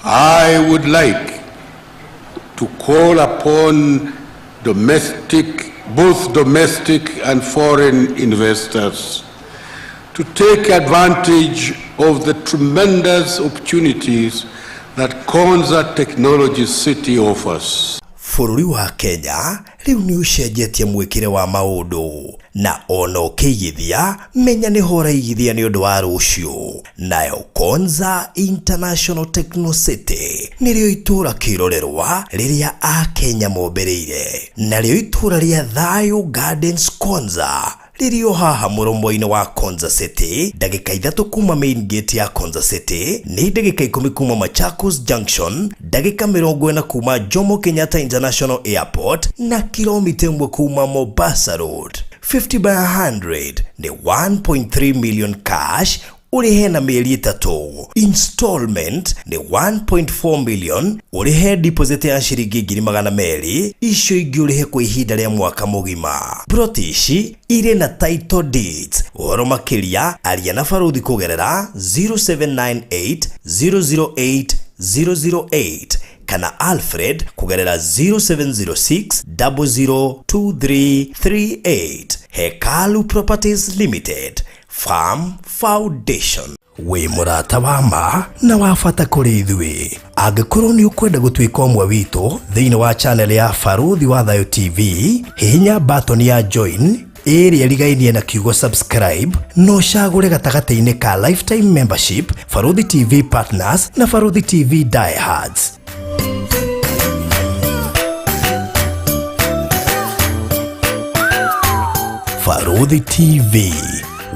I would like to call upon both domestic and foreign investors to take advantage of the tremendous opportunities that Konza Technology City offers. Bũrũri wa Kenya rĩu nĩ ũcenjetie mwĩkĩre wa maũndũ na ona ũkĩigithia menya nĩho ũraigithia nĩ ũndũ wa rũciũ. Nayo Konza International Techno City nĩrĩo itũũra kĩrorerwa rĩrĩa Akenya mombĩrĩire, narĩo itũũra rĩa Thayo Gardens Konza rĩrĩ o haha mũromo-inĩ wa Konza City, ndagĩka 3 kuma main gate ya Konza City, nĩ ndagĩka 10 kuma Machakos Junction, ndagĩka 40 kuma Jomo Kenyatta International Airport na kilomita 1 kuma Mombasa Road. 50 by 100 nĩ 1.3 million cash ũrĩhe na mĩeri 3. Installment nĩ 1.4 million ũrĩhe deposit ya ciringi ngiri magana merĩ, icio ingĩ ũrĩhe kwa ihinda rĩa mwaka mũgima. Plot ici irĩ na title deeds. Ũhoro makĩria aria na Baruthi kũgerera 0798 008 008 kana Alfred kũgerera 0706 002338. Hekalu Properties Limited, Farm Foundation. Wĩ mũrata wa ma na wa bata kũrĩ ithuĩ. Angĩkorwo nĩ ũkwenda gũtuĩka ũmwe witũ thĩinĩ wa channel ya Baruthi wa Thayo TV, hihinya button ya join ĩrĩa ĩrigainie na kiugo subscribe na ũcagũre gatagatĩ-inĩ ka lifetime membership, Baruthi TV Partners na Baruthi TV Diehards. Baruthi TV,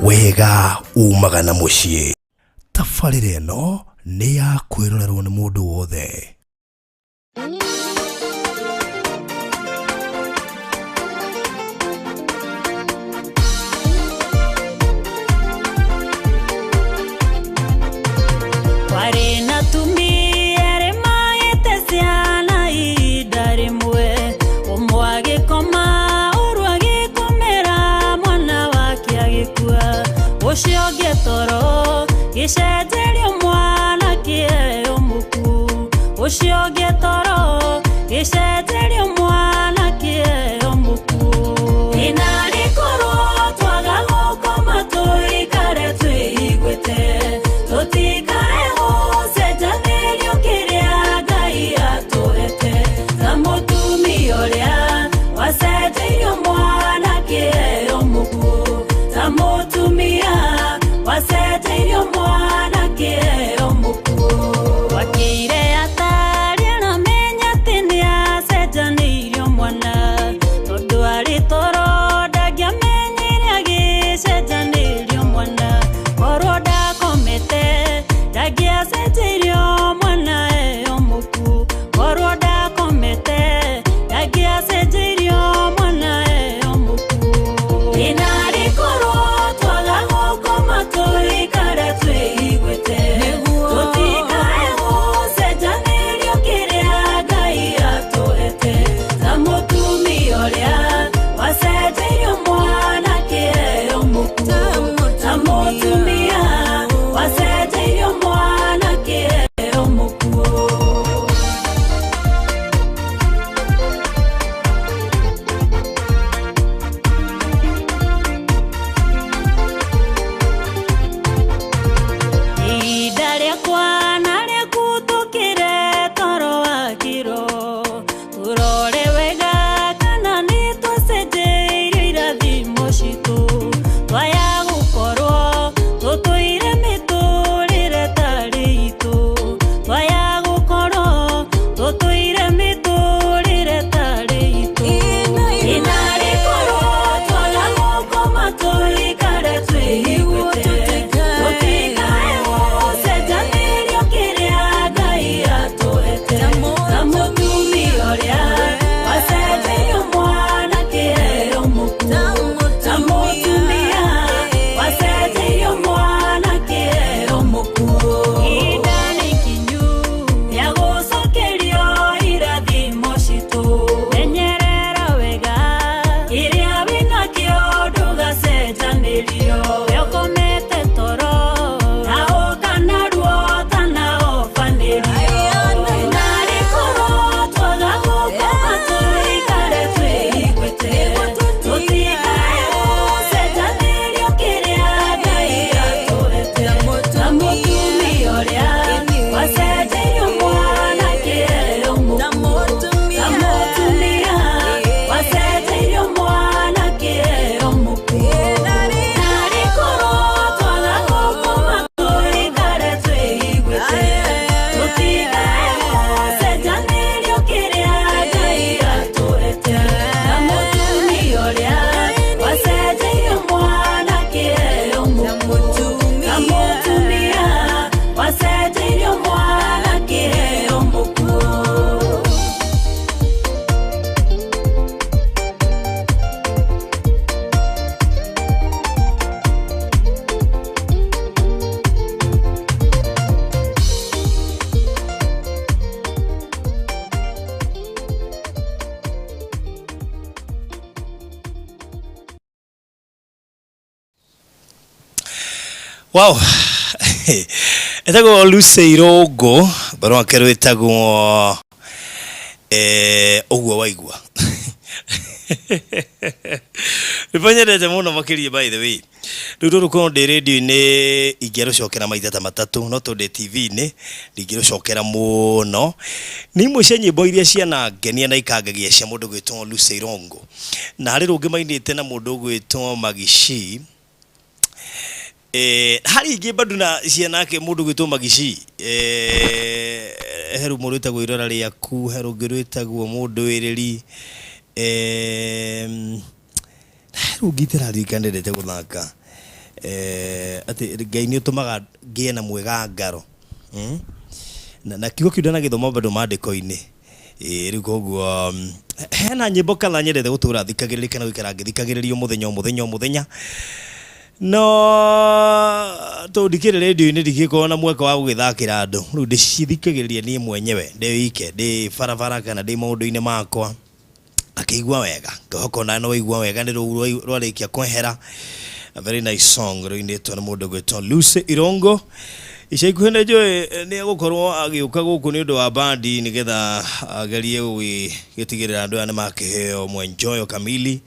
wega umaga na mũciĩ. Tabarĩra ĩno nĩ ya kwĩrorerwo nĩ mũndũ wothe. Kwarĩ na atumia erĩ magĩte ciana ihinda rĩmwe, ũmwe agĩkoma ũrũ agĩkomera mwana wake agĩkua, ũcio ũngĩ toro gĩcenjerio mwana kĩheo mũkuũ, ũcio ũngĩ toro gĩcenjerio mwana kĩheo mũkuũ. Inarĩkorwo twaga gũkoma tũikare twĩiguĩte, tũtikae gũcenjanĩrio kĩrĩa Ngai atũhete, ta mũtumia ũrĩa wacenjeirio mwana kĩheo mũkuũ, ta mũtumia wacenjeirio mwana kĩheo mũkuũ. Wakĩire atarĩ arĩa Wow. Etagwo Lucy Irũngũ, barua wake rwĩtagwo ũguo waigua. Rwĩmbo nyendete mũno makĩria by the way. Rĩu rũrũ korwo ndĩ rĩndiũ-inĩ ingĩarũcokera maita ta matatũ, no tondũ ndĩ TV-inĩ ndingĩrũcokera mũno. Nĩ imwe cia nyĩmbo iria cianangenia na ikangegia cia mũndũ ũgwĩtwo Lucy Irũngũ. Na harĩ rũngĩ mainĩte na mũndũ ũgwĩtwo Magishi. Harĩ ingĩ bado na cianake mũndũ ũgwĩtwo Magishi. He rũmwe rwĩtagwo Irora Rĩaku, he rũngĩ rwĩtagwo Mũndũĩrĩri. He rũngĩ itararirikana ndendete gũthaka. Atĩ Ngai nĩ ũtũmaga ngĩe na mwĩgangaro. Na kiugo kĩu ndanagĩthoma bado maandĩko-inĩ. Ĩĩ rĩu koguo hena nyĩmbo kadhaa nyendete gũtũra thikagĩrĩria kana gũikara ngĩthikagĩrĩria o mũthenya o mũthenya o mũthenya. No tondũ ndikĩrĩ rĩndiũ-inĩ ndingĩkorwo na mweke wa gũgĩthakĩra andũ, rĩu ndĩcithikagĩrĩria niĩ mwenyewe ndĩ wike ndĩ barabara kana ndĩ maũndũ-inĩ makwa ngakĩigua wega. Ngĩhoka onawe nĩ waigua wega nĩ rũu rwarĩkia kwehera. A very nice song rũinĩtwo nĩ mũndũ ũgwĩtwo Lucy Irũngũ. Ica ikuhĩ nĩ njũĩ nĩ egũkorwo agĩũka gũkũ nĩ ũndũ wa bandi nĩgetha agerie gũgĩtigĩrĩra andũ aya nĩ makĩheo mwenjoyo kamili.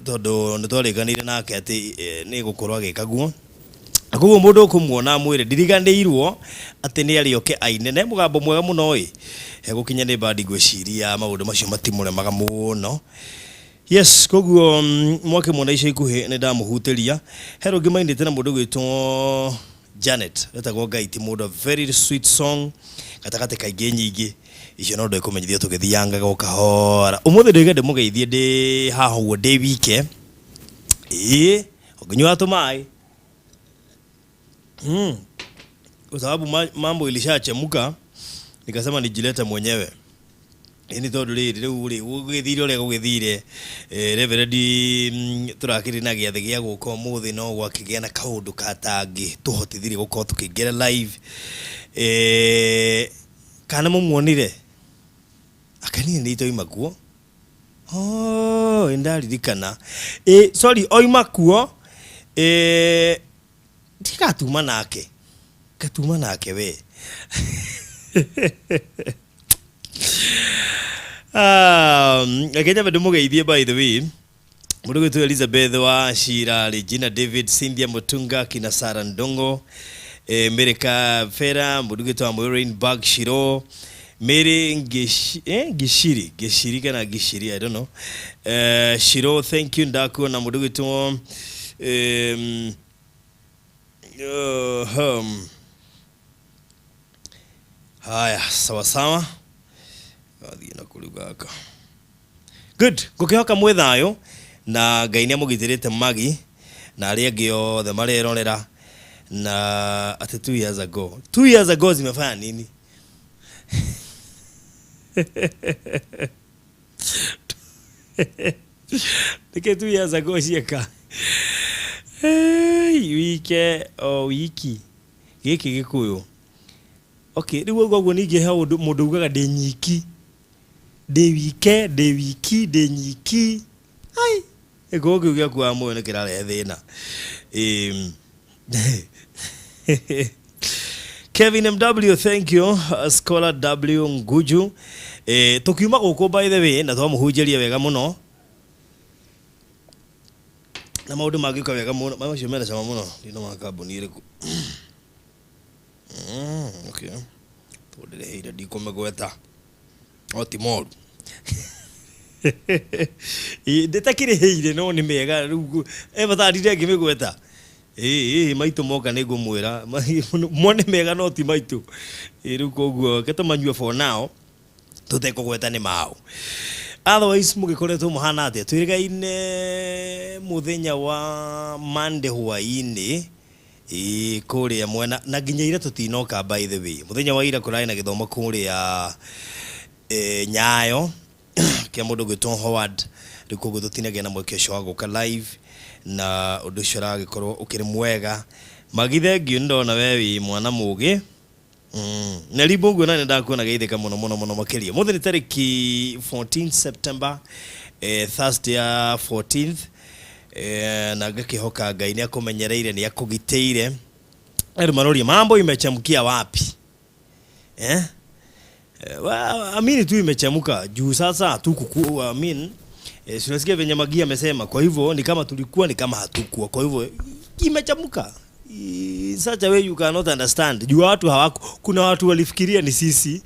Tondũ nĩ twarĩkanĩire nake atĩ nĩ egũkorwo agĩka guo. Na koguo mũndũ ũkũmuona amwĩre ndiriganĩirwo atĩ nĩ arĩoke aine. Na e mũgambo mwega mũno ĩ, hegũkinya nĩ bandi ngwĩciria maũndũ macio matimũremaga mũno. Yes, koguo mwakĩmuona ica ikuhĩ nĩ ndamũhutĩria. He rũngĩ mainĩte na mũndũ ũgwĩtwo Janet, wetagwo Ngai ti mũndũ, a very sweet song, gatagatĩ ka ingĩ nyingĩ. Icio no ndĩkũmenyithia tũgĩthiangaga o kahora. Ũmũthĩ ndoiga ndĩmũgeithie ndĩ haha ũguo ndĩ wike. Ĩĩ, ũngĩnyua tũmaĩ. Kwa sababu mambo ilishachemuka, nikasema nijilete mwenyewe. Ĩni tondũ rĩrĩ rĩu rĩ gũgĩthire ũrĩa gũgĩthire Reverend tũrakĩrĩ na gĩathĩ gĩa gũka ũmũthĩ no gwakĩgĩa na kaũndũ katangĩ tũhotithirie gũkorwo tũkĩingĩra live. Kana mũmuonire? Anga niĩ nĩ itoima kuo? Oh, nĩndaririkana. Ĩ sorry oima kuo Ndigatuma nake. Ngatuma nake we. Reke nyambe ndĩmũgeithie by the way. Mũndũ gwĩtwo Elizabeth wa Shira, Regina David, Cynthia Mutunga, kina Sarah Ndongo, Mary Kavera, mũndũ gwĩtwo Maureen Bag Shiro, Mary Ngishiri, Ngishiri kana Ngishiri, I don't know. Shiro, thank you, ndakuona mũndũ gwĩtwo haya sawa sawa gathiĩ na kũrĩ gaka good ngũkĩhoka mwĩ thayũ na ngai nĩ amũgitĩrĩte magi na arĩa angĩ othe marerorera na atĩ 2 years ago 2 years ago zimefanya nini Nĩkĩ 2 years ago cieka? Hey, wike o wiki gĩkĩ gĩkũyũ. Okay, rĩu ũguo ũguo ningĩ he ũndũ mũndũ ugaga ndĩ nyiki, ndĩ wike, ndĩ wiki, ndĩ nyiki. Ai, gĩkũyũ kĩu gĩaku wa muoyo nĩ kĩrarehe thĩna. Kevin MW, thank you. Scholar W Nguju. Tukiuma gũkũ by the way na twamũhunjĩria wega mũno na maũndũ mangĩũka wega mũno macio mena cama mũno ndina ma kambuni ĩrĩkũ. Okay, tondũ ndĩreheire ndikũmĩgweta no ti moru. Ndĩtakĩrĩhĩire no nĩ mega rĩu e bata ndinde ngĩmĩgweta. Ĩĩ maitũ moka nĩ ngũmwĩra mo nĩ mega no ti maitũ. Ĩĩ rĩu koguo reke tũmanyue for now tũtekũgweta nĩ maũ. Otherwise mũgĩkoretwo mũhana atĩa? Twĩrĩgaine mũthenya wa Monday hwaĩ-inĩ. Ĩĩ kũrĩa mwena na nginya ira tũtinoka by the way. Mũthenya wa ira kũrarĩ na gĩthomo kũrĩa Nyayo kĩa mũndũ ũgwĩtwo Howard. Rĩu koguo tũtinagĩa na mweke ũcio wa gũka live na ũndũ ũcio ũragĩkorwo ũkĩrĩ mwega. Magi thengiũ nĩ ndona we wĩ mwana mũgĩ. Na rimbo nguona nĩ ndakuona geithĩka mũno mũno mũno makĩria. Ũmũthĩ nĩ tarĩki 14 September, Thursday ya 14th. Na ngakĩhoka Ngai nĩ akũmenyereire, nĩ akũgitĩire. Andũ maroria mambo imechamkia wapi, eh? Well, amini tu imechemuka juu sasa hatukuku, I mean, si unasikia venye Magia amesema? Kwa hivyo ni kama tulikuwa, ni kama hatukuwa. Kwa hivyo imechemuka in such a way you cannot understand, juu watu hawako, kuna watu walifikiria ni sisi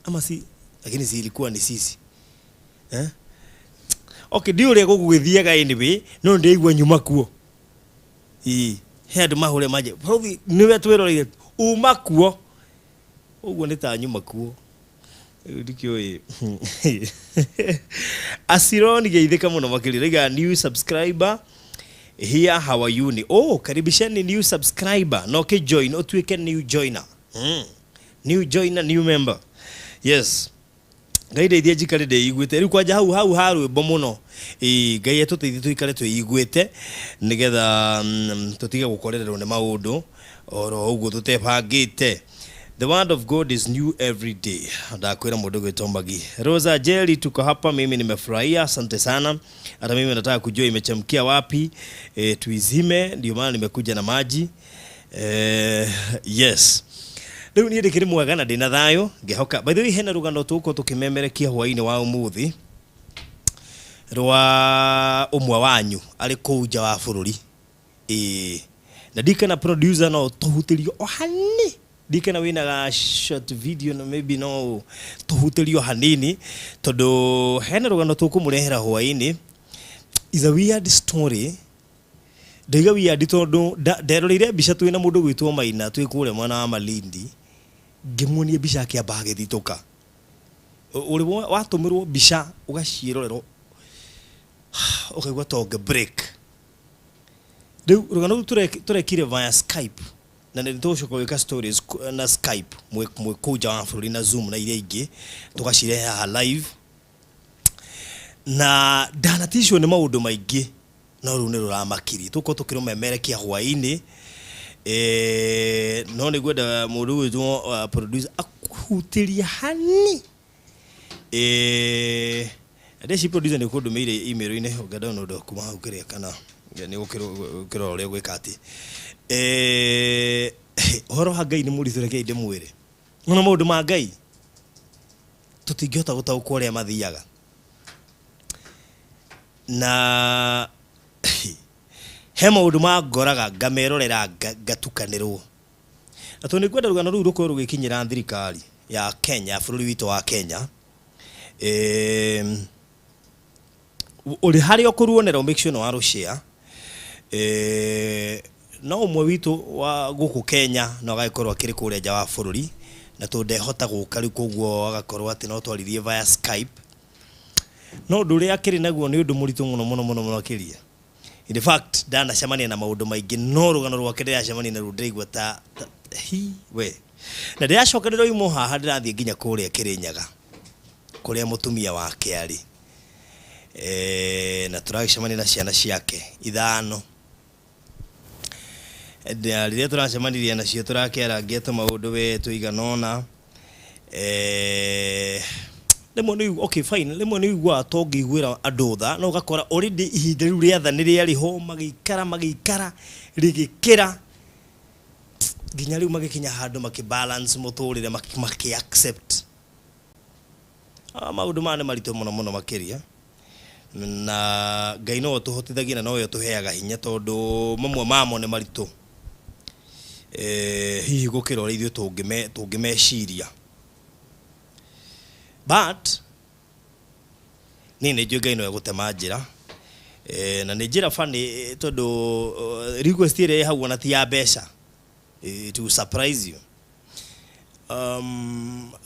ama si, lakini si ilikuwa ni sisi, eh? Okay, ndi ũrĩa gũgũgĩthiaga, anyway no ndĩigua nyuma kuo. Ii he andũ mahũre manje bũrũthi nĩwe twĩroreire uma kuo ũguo nĩ ta nyuma kuo. Rĩu ndikĩũĩ Asironi geithĩka mũno makĩria. Raiga new subscriber here, how are you? Ni oh, karibisheni new subscriber no ke join ũtuĩke new joiner, New joiner, new member, yes. Ngai ndeithie njikare ndĩiguĩte rĩu kwanja hau hau ha rwĩmbo mũno. Ĩĩ, Ngai atũteithie tũikare twĩiguĩte nĩgetha tũtige gũkorererwo nĩ maũndũ oro ũguo tũtebangĩte. The word of God is new every day. Ndakwĩra mũndũ gwĩtwo Magi Rosa Jerry, tuko hapa, mimi nimefurahia, asante sana. Hata mimi nataka kujua imechemkia wapi, tuizime, ndio maana nimekuja na maji. Yes, rĩu niĩ ndĩkĩrĩ mwega na ndĩna thayũ ngĩhoka. By the way, hena rũgano tũgũkorwo tũkĩmemerekia hwaĩ-inĩ wa ũmũthĩ rwa ũmwe wanyu arĩ kũu nja wa bũrũri. Ĩĩ, na ndikana producer no tũhutĩrio o hani, ndikana wĩna ga short video no maybe no tũhutĩrio hanini, tondũ hena rũgano tũkũmũrehera hwaĩ-inĩ. Is a weird story. Ndaiga weird tondũ nderoreire mbica twĩna mũndũ gwĩtwo Maina twĩ kũrĩa mwena wa Malindi, ngĩmuonia mbica akĩamba agĩthitũka. Ũrĩ watũmĩrwo mbica ũgaciĩrorera ũkaigua ta ũngĩ break. Rĩu rũgano rũu tũrekire via Skype na nĩ tũgũcoka gwĩka stories na Skype mwĩ kũu nja wa bũrũri na Zoom na iria ingĩ tũgacirehe haha live, na ndanaticwo nĩ maũndũ maingĩ no rĩu nĩ rũramakirie tũkorwo tũkĩrũmemerekia hwaĩ-inĩ. No nĩ ngwenda mũndũ gwĩtwo producer akuhutĩria hani. Ndeci producer nĩ ũkũndũmĩire email-inĩ ũngĩ download kuma hau kĩrĩa kana nĩ ũkĩrora ũrĩa ũgwĩka atĩ. Ũhoro wa Ngai nĩ mũritũ, rekei ndĩmwĩre. Nona maũndũ ma Ngai tũtingĩhota gũtaũkwo ũrĩa mathiaga, na he maũndũ mangoraga ngamerorera ngatukanĩrwo, na tondũ nĩ ngwenda rũgano rũu rũkorwo rũgĩkinyĩra thirikari ya Kenya, bũrũri witũ wa Kenya. Ũrĩ harĩa ũkũruonera, make sure nĩ warũshare. No ũmwe witũ wa gũkũ Kenya no agagĩkorwo akĩrĩ kũrĩa nja wa bũrũri, na tondũ ndehota gũka rĩu, koguo agakorwo atĩ no twaririe via Skype, no ũndũ ũrĩa akĩrĩ naguo nĩ ũndũ mũritũ mũno mũno mũno mũno makĩria. In fact, ndanacemania na maũndũ maingĩ, no rũgano rwake ndĩracemania naruo ndĩraigua ta hi we, na ndĩracoka ndĩroimwo haha ndĩrathiĩ nginya kũrĩa Kĩrĩnyaga kũrĩa mũtumia wake arĩ. Na tũragĩcemania na ciana ciake ithano. Na rĩrĩa tũracemanirie nacio tũrakĩarangia tũmaũndũ we tũigana ũna. Rĩmwe nĩ okay fine, rĩmwe nĩ ũiguaga ta ũngĩiguĩra andũ tha, no ũgakora already ihinda rĩu rĩa tha nĩ rĩarĩ ho, magĩikara magĩikara rĩgĩkĩra nginya rĩu magĩkinya handũ makĩ balance mũtũrĩre, makĩ accept. Maũndũ maya nĩ maritũ mũno mũno makĩria, na Ngai nowe ũtũhotithagia na nowe ũtũheaga hinya, tondũ mamwe mamo nĩ maritũ hihi gũkĩra ũrĩa ithuĩ tũngĩmeciria, but niĩ nĩ njũĩ Ngai nowe gũtema njĩra. Na nĩ njĩra funny tondũ request ĩrĩa ĩ hau ona ti ya mbeca. It will surprise you.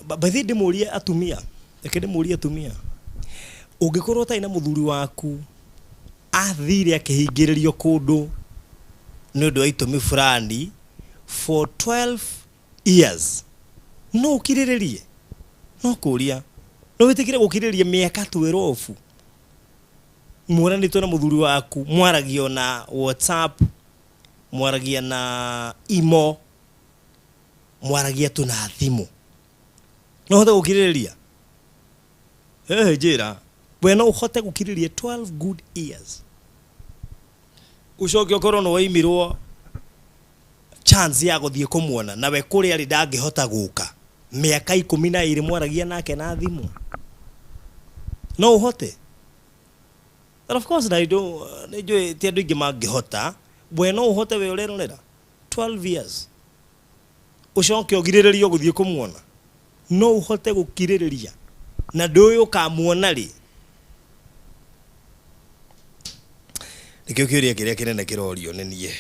By the way, ndĩmũrie atumia, reke ndĩmũrie atumia, ũngĩkorwo ũtarĩ na mũthuri waku athire akĩhingĩrĩrio kũndũ nĩ ũndũ wa itũmi fulani for 12 years, no ũkirĩrĩrie? No kũria, no wĩtĩkĩre gũkirĩrĩria mĩaka 12 muoranĩtwo na mũthuri waku, mwaragio na WhatsApp, mwaragia na imo, mwaragia tu na thimũ, no ũhote gũkirĩrĩria? Hehe, njĩra we, no ũhote gũkirĩrĩria 12 good years? Ũcoke ũkorwo nĩ waimirwo chance ya gũthiĩ kũmuona, nawe kũrĩa arĩ ndangĩhota gũka. Mĩaka 12 mwaragia nake na thimũ, no ũhote? But of course na indo nĩ njũĩ ti andũ aingĩ mangĩhota. We no ũhote? We ũrerorera 12 years, ũcoke ũgirĩrĩrio gũthiĩ kũmuona, no ũhote gũkirĩrĩria na ndũĩ ũkamuona rĩ? Nĩkĩo kĩũria kĩrĩa kĩnene kĩrorio nĩ niĩ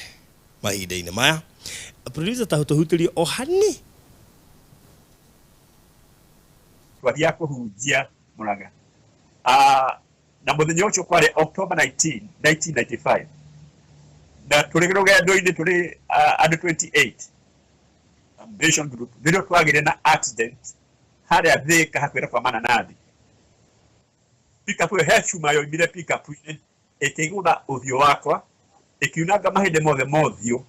mahinda-inĩ maya. Producer, ta tũhutĩrie o hani. Twathiaga kũhunjia Mũrang'a. Na mũthenya ũcio kwarĩ October 19, 1995, na tũrĩ rũgendo-inĩ tũrĩ andũ 28 Mission Group, nĩrĩo twagĩire na accident harĩa Thĩka hakuhĩ na kwa Mananathi. Pickup ĩyo, he cuma yoimire pickup-inĩ ĩkĩgũtha ũthiũ wakwa, ĩkiunanga mahĩndĩ mothe ma ũthiũ,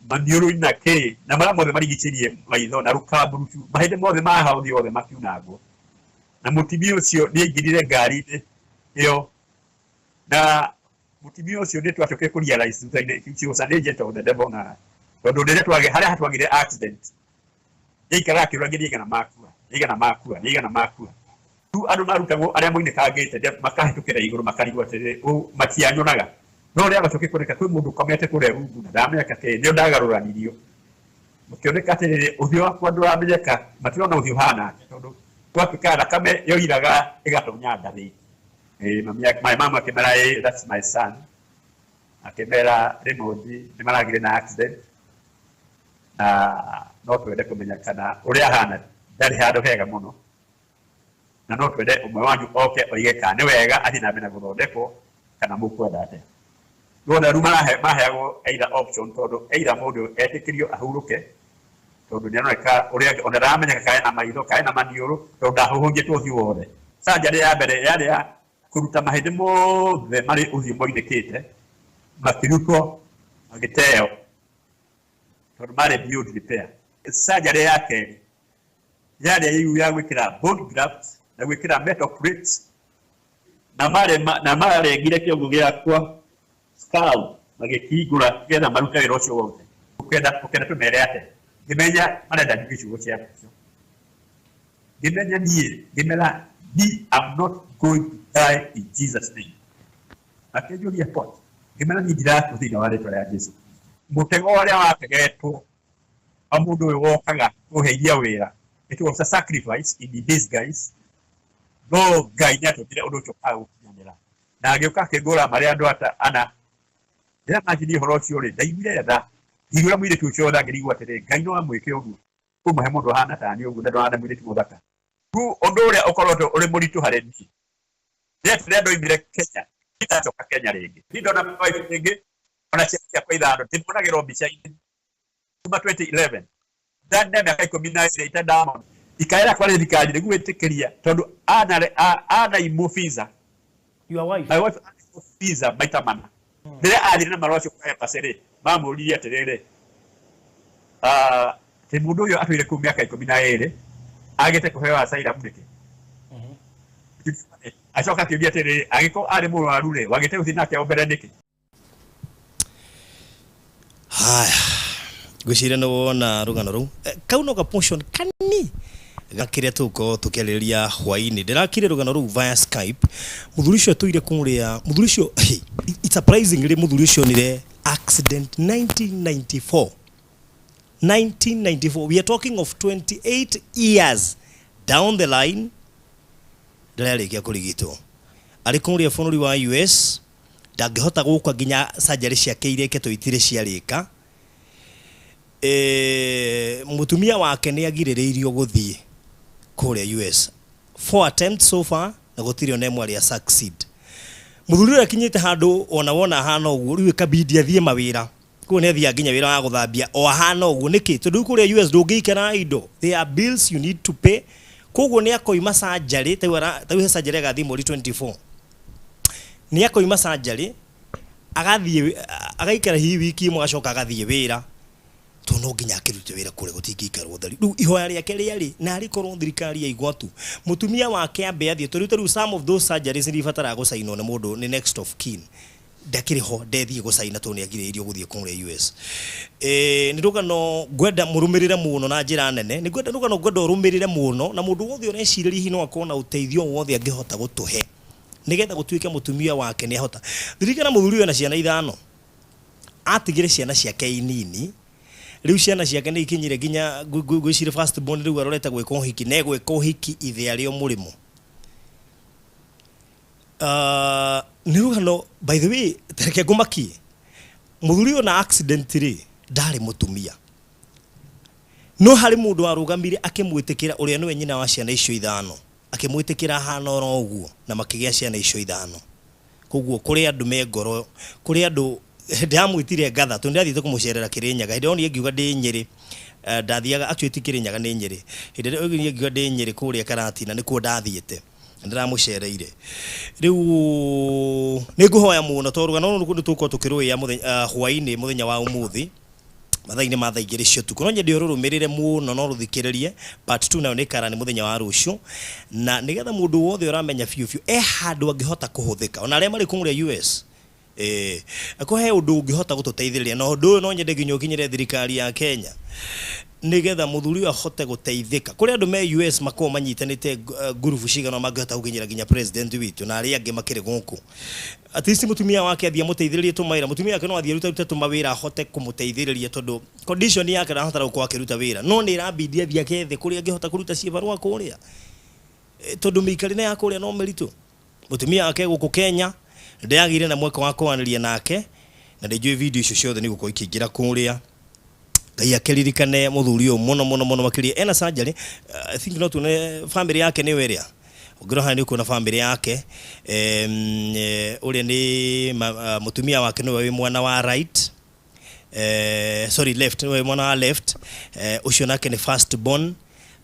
maniũrũ-inĩ na kĩ na marĩa mothe marigicĩirie maitho na rũkamburucu, mahĩndĩ mothe ma haha ũthiũ wothe makiunangwo. Na mũtumia ũcio nĩ aingĩrire ngari-inĩ ĩyo, na mũtumia ũcio nĩ twacokire kũ realize thutha-inĩ she was an agent of the devil, na tondũ rĩrĩa twage harĩa twagĩire accident yaikaraga akĩũragia nĩ aigana makua, nĩ aigana makua, nĩ aigana makua. Rĩu andũ marutagwo arĩa moinĩkangĩte makahĩtũkĩra igũrũ makarigwo atĩrĩrĩ, ũũ matianyonaga, no rĩrĩa gacokire kuoneka kwĩ mũndũ ũkomete kũrĩa rungu na ndamenyeka kĩ, nĩo ndagarũranirio, mũkĩoneka atĩrĩrĩ, ũthiũ wakwa ndũramenyeka, matirona ũthiũ ũhana atĩa, tondũ gwatuĩka thakame yoiraga ĩgatonya nda thĩinĩ. My mama akĩmera, "Ĩ, that's my son." Akĩmera Raymond nĩ maragire na accident na no twende kũmenya kana ũrĩa ahana ndarĩ handũ hega mũno, na no twende ũmwe wanyu oke oige kana nĩ wega athiĩ na mbere na gũthondekwo kana mũkwenda atĩa. Rĩu rĩu maheagwo either option, tondũ either mũndũ etĩkĩrio ahurũke, tondũ nĩ aroneka ũrĩa ona ndaramenyeka kana ena maitho kana ena maniũrũ, tondũ ndahũhũnjĩtwo ũthiũ wothe. Surgery ya mbere yarĩ ya kũruta mahĩndĩ mothe marĩ ũthiũ moinĩkĩte, makĩrutwo magĩteo tondũ marĩ beyond repair. Surgery ya kerĩ yarĩ rĩu ya gwĩkĩra bone graft na gwĩkĩra metal plates, na marĩ na marengire kĩongo gĩakwa, skull, magĩkĩhingũra nĩgetha marute wĩra ũcio wothe. Ũkenda tũmere atĩa? Ngĩmenya marenda njuge ciugo cia mũico. Ngĩmenya niĩ ngĩmera, "Me, I'm not going to die in Jesus' name." Makĩnjũria, "What?" Ngĩmera, "Niĩ ndirakua thĩinĩ wa rĩtwa rĩa Jesu." Mũtego ũrĩa wategetwo wa mũndũ ũyũ wokaga kũheithia wĩra, it was a sacrifice in disguise, no Ngai nĩ atũmire ũndũ ũcio ũkaga gũkinyanĩra na agĩũka akĩngũra marĩ andũ ata ana. Rĩrĩa manjirie ũhoro ũcio rĩ, ndaiguire tha, ngĩiguĩra mũirĩtu ũcio tha, ngĩrigwo atĩrĩ, Ngai no amwĩke ũguo kũmũhe mũndũ ũhana ta niĩ ũguo na ndũhana mũirĩtu mũthaka. Rĩu ũndũ ũrĩa ũkoretwo ũrĩ mũritũ harĩ niĩ nĩ atĩ rĩrĩa ndoimire Kenya, ndacoka Kenya rĩngĩ, niĩ ndona wife rĩngĩ, ona ciana ciakwa ithano ndĩmonagĩrwo mbica-inĩ kuma 2011, ndane mĩaka 12 itandamona. Ikaĩra kwarĩ thirikari nĩguo ĩtĩkĩria, tondũ anaimwo visa. Your wife? My wife anaimwo visa maita mana. Rĩrĩa athire na marũa acio kwa embassy rĩ, mamũririe atĩrĩrĩ, atĩ mũndũ ũyũ atũire kũu mĩaka 12 agĩte kũheo asylum nĩkĩ? Acoka akĩũria atĩrĩrĩ, angĩkorwo arĩ mũrwaru rĩ, wagĩte gũthiĩ nake o mbere nĩkĩ? Haya, ngwĩciria nĩ wona rũgano rũu. Kau no ga portion kani gakĩrĩa tũgũkorwo tũkĩarĩrĩria hwaĩ-inĩ. Ndĩrakire rũgano rũu via Skype. Mũthuri ũcio atũire kũrĩa, mũthuri ũcio, it's surprisingly, mũthuri ũcio onire accident 1994, 1994, we are talking of 28 years down the line, ndararĩkia kũrigitwo. Arĩ kũrĩa bũrũri wa US, ndangĩhota gũka nginya surgery ciake irĩke tondũ itirĩ ciarĩka. Mũtumia wake nĩ agirĩrĩirio gũthiĩ kũrĩa US, four attempts so far, na gũtirĩ ona ĩmwe arĩa succeed. Mũthuri ũrĩa akinyĩte handũ ona wona ahana ũguo, rĩu ĩkabidi athiĩ mawĩra koguo nĩ athiaga nginya wĩra wa gũthambia o ahana ũguo. Nĩkĩ? Tondũ rĩu kũrĩa US ndũngĩikara indo, there are bills you need to pay. Koguo nĩ akoima surgery, tarĩu he surgery agathiĩ mweri 24, nĩ akoima surgery agathiĩ agaikara hihi wiki ĩmwe, agacoka agathiĩ wĩra, tondũ no nginya akĩrute wĩra kũrĩa, gũtingĩikarwo theri. Rĩu ihoya rĩake rĩarĩ na arĩ korwo thirikari yaigua tu mũtumia wake ambe athiĩ, tondũ rĩu some of those surgeries nĩ ibataraga gũcainwo nĩ mũndũ, nĩ next of kin. Ndakĩrĩ ho, ndethiĩ gũcaina tondũ nĩ agirĩrĩirio gũthiĩ kũrĩa US. Nĩ rũgano ngwenda mũrũmĩrĩre mũno na njĩra nene, nĩ ngwenda rũgano ngwenda ũrũmĩrĩre mũno, na mũndũ wothe ũrecirĩria hihi no akorwo na ũteithio wothe angĩhota gũtũhe nĩgetha gũtuĩke mũtumia wake nĩ ahota. Ririkana mũthuri ũyũ ena ciana ithano, atigire ciana ciake inini. Rĩu ciana ciake nĩ ikinyire nginya ngwĩciria first born rĩu arorete gwĩka ũhiki, na egwĩka ũhiki ithe arĩ o mũrĩmo. Nĩ rũgano, by the way, reke ngũmakie, mũthuri ũyũ na accident rĩ, ndarĩ mũtumia, no harĩ mũndũ warũgamire akĩmwĩtĩkĩra, ũrĩa nĩwe nyina wa ciana icio ithano, akĩmwĩtĩkĩra ahana oro ũguo, na makĩgĩa ciana icio ithano. Koguo kũrĩ andũ me ngoro, kũrĩ andũ ndĩramwĩtire ngatha tondũ ndathiĩte kũmũcerera Kĩrĩnyaga. Hĩndĩ ĩyo onire ngiuga ndĩ Nyĩrĩ, ndathiaga, actually ti Kĩrĩnyaga, nĩ Nyĩrĩ. Hĩndĩ ĩrĩa onire ngiuga ndĩ Nyĩrĩ kũrĩa Karatina nĩkuo ndathiĩte, nĩndĩramũcereire. Rĩu nĩ ngũhoya mũno tondũ rũgano rũrũ nĩ tũgũkorwo tũkĩrũĩa mũthenya hwainĩ mũthenya wa ũmũthĩ mathaa-inĩ ma thaa 2 cia ũtukũ. No nyende ũrũrũmĩrĩre mũno na ũrũthikĩrĩrie. Part 2 nayo nĩ ĩkara nĩ mũthenya wa rũciũ, na nĩgetha mũndũ wothe ũramenya biũ biũ e handũ angĩhota kũhũthĩka, ona arĩa marĩ kũrĩa US, akorwo he ũndũ ũngĩhota gũtũteithĩrĩria. Na ũndũ ũyũ no nyende nginya ũkinyĩre thirikari ya Kenya nĩgetha mũthuri ũyũ ahote gũteithĩka. Kũrĩ andũ me US makoragwo manyitanĩte ngurubu cigana ũna mangĩhota gũkinyĩra nginya president witũ na arĩa angĩ makĩrĩ gũkũ. At least mũtumia wake athiĩ amũteithĩrĩrie tũmawĩra, mũtumia wake no athiĩ arutarute tũmawĩra ahote kũmũteithĩrĩria, tondũ condition yake ndahota gũkorwo akĩruta wĩra, no nĩ ĩrambindi athiĩ akethe kũrĩa angĩhota kũruta cibarũa kũrĩa, tondũ mĩikarĩre ya kũrĩa no mĩritũ. Mũtumia wake gũkũ Kenya ndĩragĩire na mweke wa kwaranĩria nake, na nĩ njũĩ video icio ciothe nĩ igũkorwo ikĩingĩra kũrĩa. Ngai akĩririkane mũthuri ũyũ mũno mũno mũno makĩria, ena surgery. I think no tuone family yake nĩyo ĩrĩa ũngĩrora haha nĩ ũkuona family yake. Ũrĩa nĩ mũtumia wake nĩwe wĩ mwana wa right, sorry, left, nĩwe wĩ mwana wa left. Ũcio nake nĩ first born,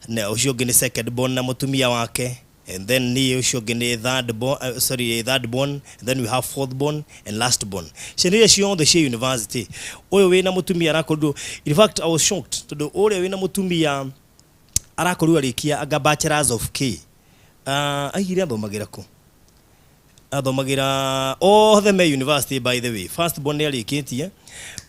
na ũcio ũngĩ nĩ second born na mũtumia wake, and then niĩ ũcio ũngĩ nĩ third born, sorry, third born, and then we have fourth born and last born. Ciana iria ciothe ciĩ university. Ũyũ wĩna mũtumia arakorirwo, in fact I was shocked, tondũ ũrĩa wĩna mũtumia arakorirwo arĩkia anga bachelors of K, aigire athomagĩra kũ, athomagĩra othe me university. By the way, first born nĩ arĩkĩtie.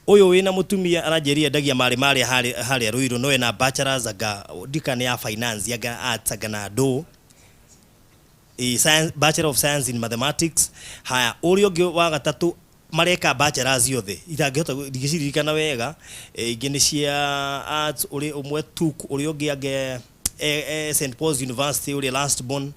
Ũyũ wĩna mũtumia aranjĩrire endagia marĩ marĩa harĩa Ruiru, no ena bachelors anga ndika nĩ ya finance, anga arts, anga na ndũ science, bachelor of science in mathematics. Haya, ũrĩa ũngĩ wa gatatũ mareka bachelors othe, itangĩhota ndingĩciririkana wega, ingĩ nĩ cia arts, ũrĩ ũmwe tuk, ũrĩa ũngĩ ange St Paul's University, ũrĩa last born.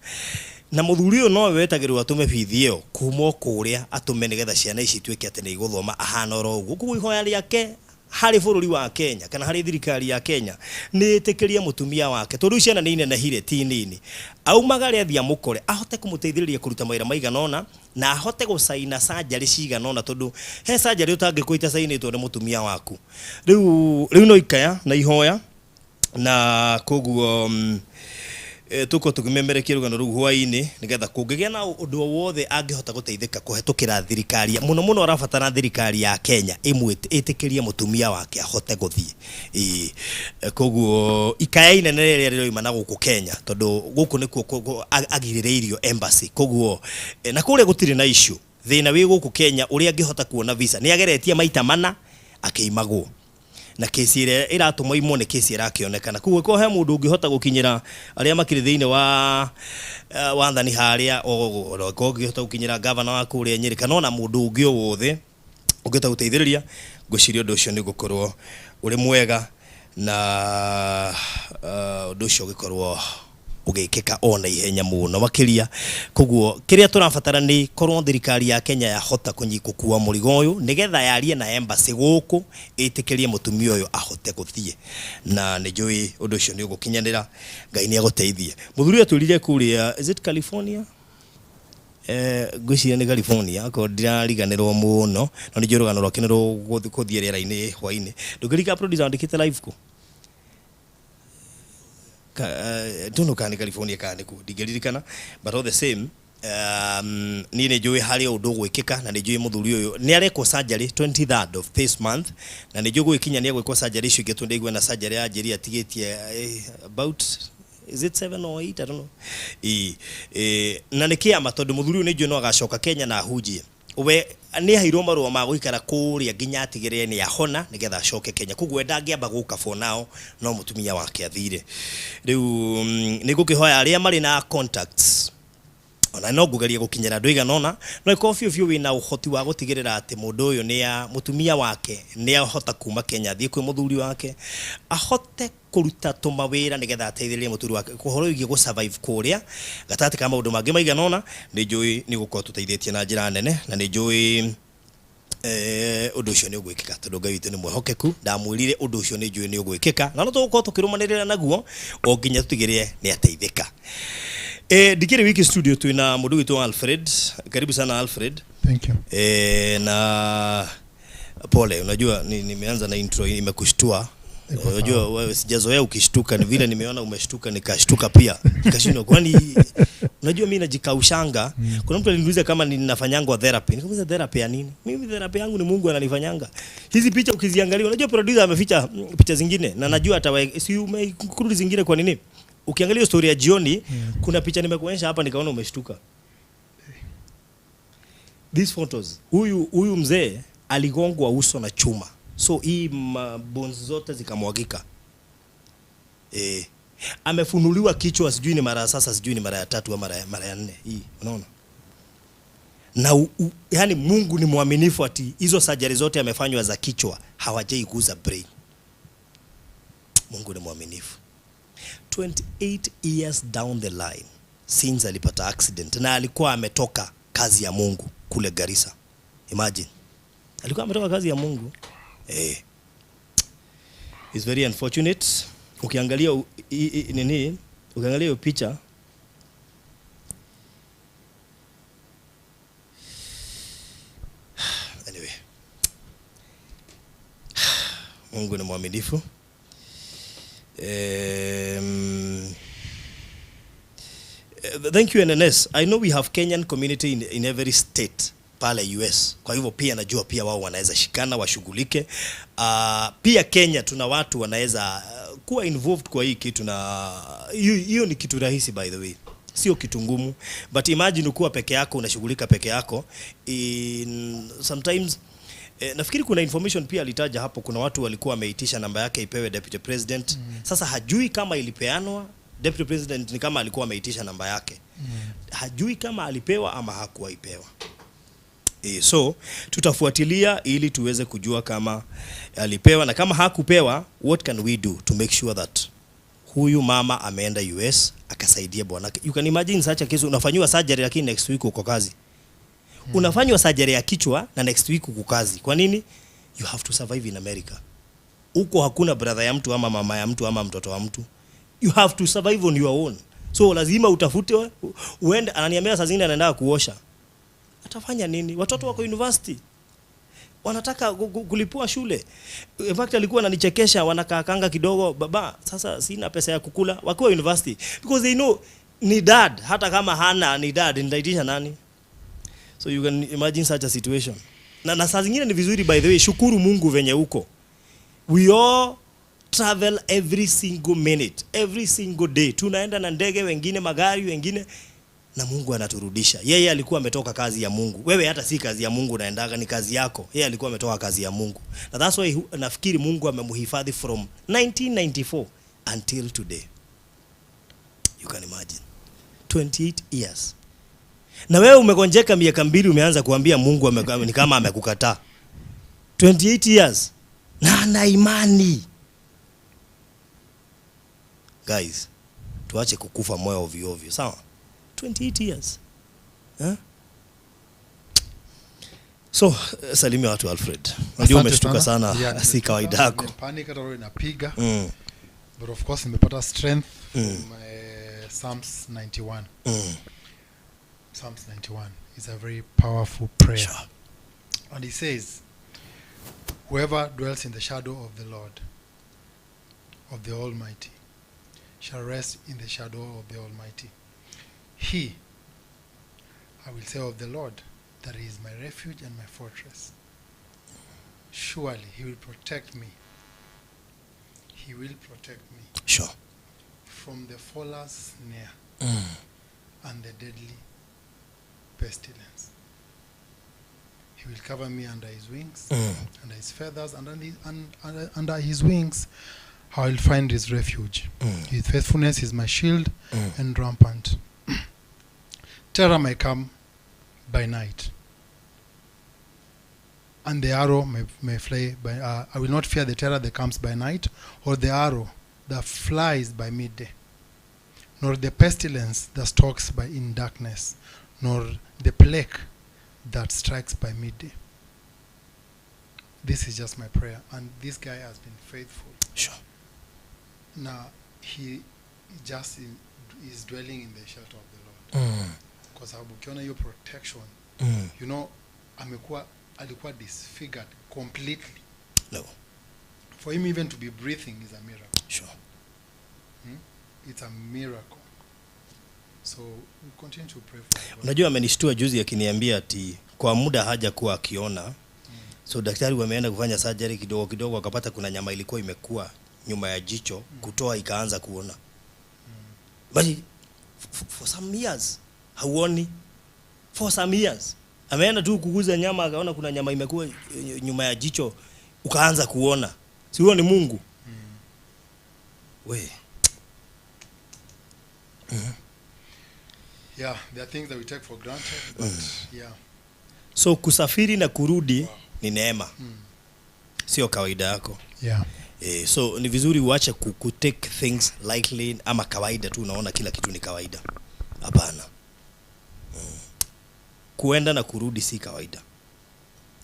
Na mũthuri ũyũ nowe wetagĩrĩrwo atũme bithi ĩyo kuma o kũrĩa, atũme nĩgetha ciana ici ituĩke atĩ nĩ igũthoma ahana oro ũguo. Koguo ihoya rĩake harĩ bũrũri wa Kenya kana harĩ thirikari ya Kenya nĩ ĩtĩkĩrie mũtumia wake, tondũ rĩu ciana nĩ inenehire, ti nini, aumagare athiĩ amũkore, ahote kũmũteithĩrĩria kũruta mawĩra maigana ũna, na ahote gũcaina surgery cigana ũna, tondũ he surgery ũtangĩkwo itacainĩtwo nĩ mũtumia waku. Rĩu no ikaya na ihoya, na koguo tũkorwo tũkĩmemerekia rũgano rũu hwaĩ-inĩ, nĩgetha kũngĩgĩa na ũndũ o wothe angĩhota gũteithĩka kũhetũkĩra thirikari. Mũno mũno arabatara thirikari ya Kenya ĩtĩkĩrie mũtumia wake ahote gũthiĩ. Ĩĩ, koguo ikaya inene rĩrĩa rĩroima na gũkũ Kenya, tondũ gũkũ nĩkuo agirĩrĩirio embassy, koguo na kũrĩa gũtirĩ na issue. Thĩna wĩ gũkũ Kenya, ũrĩa angĩhota kuona visa. Nĩ ageretie maita mana akĩimagwo, na kesi ĩrĩa ĩratũma imwo nĩ kesi ĩrakĩonekana. Koguo korwo he mũndũ ũngĩhota gũkinyĩra arĩa makĩrĩ thĩinĩ wa wathani harĩa, korwo ũngĩhota gũkinyĩra gavana wa kũrĩa Nyĩrĩ kana ona mũndũ ũngĩ o wothe ũngĩhota gũteithĩrĩria, ngwĩciria ũndũ ũcio nĩ ũgũkorwo ũrĩ mwega, na ũndũ ũcio ũgĩkorwo ũgĩkĩka ona ihenya mũno makĩria. Koguo kĩrĩa tũrabatara nĩ korwo thirikari ya Kenya yahota gũkua mũrigo ũyũ, nĩgetha yarie na embassy gũkũ ĩtĩkĩrie mũtumia ũyũ ahote gũthiĩ, na nĩ njũĩ ũndũ ũcio nĩ ũgũkinyanĩra. Ngai nĩ agũteithie. Mũthuri ũyũ atwĩrire kũrĩa, is it California? Ngwĩciria nĩ California, akorwo ndirariganĩrwo mũno, no nĩ njũĩ rũgano rwake nĩ rũgũthiĩ rĩera-inĩ hwaĩ-inĩ. Ndũngĩririkana producer wandĩkĩte live kũ? Don't know kana nĩ California kana nĩ kũ, ndingĩririkana, but all the same, niĩ nĩ njũĩ harĩ ũndũ ũgwĩkĩka, na nĩ njũĩ mũthuri ũyũ nĩ arekwo surgery 23rd of this month, na nĩ njũĩ gũgĩkinya nĩ egwĩkwo surgery icio ingĩ, tondũ ndaigua na surgery ya njĩri atigĩtie about, is it 7 or 8, I don't know. Na nĩ kĩama, tondũ mũthuri ũyũ nĩ njũĩ no agacoka Kenya na ahunjie we. Nĩ aheirwo marũa ma gũikara kũrĩa nginya atigĩrĩre nĩ ahona nĩgetha acoke Kenya. Koguo ndangĩamba gũka for now, no mũtumia wake athire. Rĩu nĩ ngũkĩhoya arĩa marĩ na contacts, ona no ngũgeria gũkinyĩra andũ aigana ũna, no ĩkorwo biũ biũ wĩna ũhoti wa gũtigĩrĩra atĩ mũndũ ũyũ nĩ a mũtumia wake nĩ ahota kuma Kenya athiĩ kwĩ mũthuri wake, ahote kũruta tũmawĩra nĩgetha ateithĩrĩrie mũthuri wake ũhoro wĩgiĩ gũ survive kũrĩa gatagatĩ ka maũndũ mangĩ maigana ũna. Nĩ njũĩ nĩ gũkorwo tũteithĩtie na njĩra nene, na nĩ njũĩ ũndũ ũcio nĩ ũgwĩkĩka tondũ Ngai witũ nĩ mwĩhokeku. Ndamwĩrire ũndũ ũcio nĩ njũĩ nĩ ũgwĩkĩka, na no tũgũkorwo tũkĩrũmanĩrĩra naguo o nginya tũtigĩrĩre nĩ ateithĩka. Ndikĩrĩ wiki studio, twĩna mũndũ witũ Alfred. Karibu sana, Alfred. Thank you. Na pole, unajua nimeanza na intro imekushtua. Iko Unajua sawa. wewe sijazoea ukishtuka, ni vile nimeona umeshtuka nikashtuka pia. Nikashindwa, kwani unajua mimi najikaushanga. Kuna mtu aliniuliza kama ninafanyangwa therapy. Nikamuuliza, therapy ya nini? Mimi therapy yangu ni Mungu ananifanyanga. Hizi picha ukiziangalia, unajua producer ameficha picha zingine na najua hata si umekurudi zingine kwa nini? Ukiangalia story ya jioni, kuna picha nimekuonyesha hapa nikaona umeshtuka. These photos, huyu mzee aligongwa uso na chuma, so hii bones zote zikamwagika. Amefunuliwa kichwa, sijui ni mara sasa, sijui ni mara ya tatu au mara ya nne hii, unaona? Na yani Mungu ni mwaminifu ati hizo surgery zote amefanywa za kichwa hawajaiguza brain. Mungu ni mwaminifu. 28 years down the line since alipata accident, na alikuwa ametoka kazi ya Mungu kule Garissa. Imagine. Alikuwa ametoka kazi ya Mungu. It's very unfortunate. Ukiangalia nini? Ukiangalia hiyo picha, anyway. Mungu ni mwaminifu. Thank you, NNS. I know we have Kenyan community in every state pale US. Kwa hivyo pia najua pia wao wanaweza shikana washughulike. Pia Kenya tuna watu wanaweza kuwa involved kwa hii kitu, na hiyo ni kitu rahisi, by the way. Sio kitu ngumu. But imagine ukiwa peke yako, unashughulika peke yako. In sometimes nafikiri kuna information pia alitaja hapo, kuna watu walikuwa wameitisha namba yake ipewe deputy president. Sasa hajui kama ilipeanwa. Deputy president ni kama alikuwa ameitisha namba yake. Hajui kama alipewa ama hakuwaipewa. So tutafuatilia ili tuweze kujua kama alipewa, na kama hakupewa, what can we do to make sure that huyu mama ameenda US akasaidia bwanake. You can imagine such a case, unafanywa surgery lakini next week uko kazi. Unafanywa surgery ya kichwa na next week uko kazi. Kwa nini? You have to survive in America. Huko hakuna brother ya mtu ama mama ya mtu ama mtoto wa mtu. You have to survive on your own. So lazima utafute uende. Ananiambia saa zingine anaenda kuosha. Atafanya nini? Watoto wako university. Wanataka kulipua shule. In fact alikuwa ananichekesha, wanakaa kanga kidogo, baba sasa sina pesa ya kukula wakiwa university, because they know ni dad, hata kama hana ni dad, nitaitisha nani? So you can imagine such a situation. Na saa zingine ni vizuri, by the way, shukuru Mungu venye uko. We all travel every single minute, every single day. Tunaenda na ndege, wengine magari, wengine, na Mungu anaturudisha. Yeye alikuwa ametoka kazi ya Mungu. Wewe hata si kazi ya Mungu unaendaga, ni kazi yako. Yeye alikuwa ametoka kazi ya Mungu. Na that's why nafikiri Mungu amemhifadhi from 1994 until today. You can imagine. 28 years. Na wewe umegonjeka miaka 2 umeanza kuambia Mungu ni kama amekukataa. 28 years. Na ana imani. Guys, tuache kukufa moyo ovyo ovyo, sawa? 28 years. Huh? So, salimia watu, Alfred. Unajua Asante umeshtuka sana, Yeah, si kawaida yako. Panic hata roho inapiga. But of course nimepata strength from Psalms 91. Psalms 91 is a very powerful prayer. And he says, whoever dwells in the shadow of the Lord, of the Almighty, shall rest in the shadow of the Almighty. He, I will say of the Lord, that he is my refuge and my fortress. Surely he will protect me. He will protect me. From the fowler's snare and the deadly pestilence. He will cover me under his wings, under his feathers, and under his wings I will find his refuge. His faithfulness is my shield and rampant. Terror may come by night, and the arrow may fly by. I will not fear the terror that comes by night, or the arrow that flies by midday, nor the pestilence that stalks by in darkness, nor the plague that strikes by midday. This is just my prayer, and this guy has been faithful. Sure. Now he just is dwelling in the shelter of the Lord. Kwa sababu ukiona hiyo protection, you know, alikuwa disfigured completely. No. For him even to be breathing is a miracle. Sure. It's a miracle. So we continue to pray for him. Unajua amenishtua juzi akiniambia ati kwa muda hajakuwa akiona. So daktari wameenda kufanya surgery kidogo kidogo, akapata kuna nyama ilikuwa imekuwa nyuma ya jicho, kutoa ikaanza kuona. But for some years hauoni. For some years ameenda tu kuguza nyama akaona kuna nyama imekuwa nyuma ya jicho, ukaanza kuona. Si huo ni Mungu? We. Yeah, there are things that we take for granted, but yeah. So kusafiri na kurudi ni neema. Sio kawaida yako. Yeah. So ni vizuri uache ku take things lightly ama kawaida tu, unaona kila kitu ni kawaida. Hapana. Kuenda na kurudi si kawaida.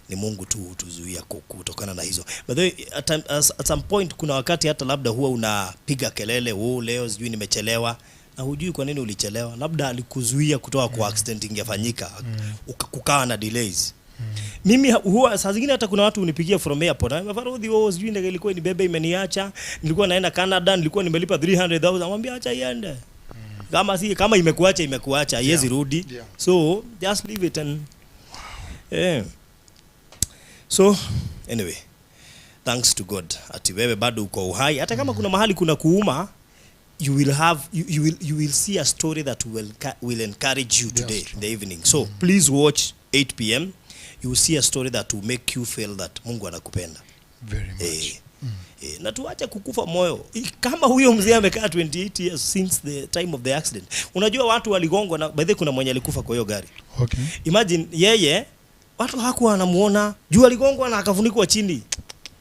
Ni Mungu tu hutuzuia kutokana na hizo. By the way, at some point kuna wakati hata labda huwa unapiga kelele, oh leo sijui nimechelewa, na hujui kwa nini ulichelewa. Labda alikuzuia kutoka kwa accident ingefanyika, kukawa na delays. Mimi huwa saa zingine hata kuna watu unipigia from airport. Farodhi, oh sijui ndege ilikuwa inibebe imeniacha. Nilikuwa naenda Canada, nilikuwa nimelipa 300,000. Namwambia acha iende. Kama imekuacha imekuacha, haiwezi rudi. Yeah. So just leave it and yeah. So anyway, thanks to God ati wewe bado uko uhai. Hata kama kuna mahali kuna kuuma, you will have you will see a story that will encourage you today in the evening. So please watch 8 p.m. You will see a story that will make you feel that Mungu anakupenda. Very much. Na tuache kukufa moyo. Kama huyo mzee amekaa 28 years since the time of the accident. Unajua watu waligongwa na by the way kuna mwenye alikufa kwa hiyo gari. Okay. Imagine yeye watu hawakuwa wanamuona, juu aligongwa na akafunikwa chini.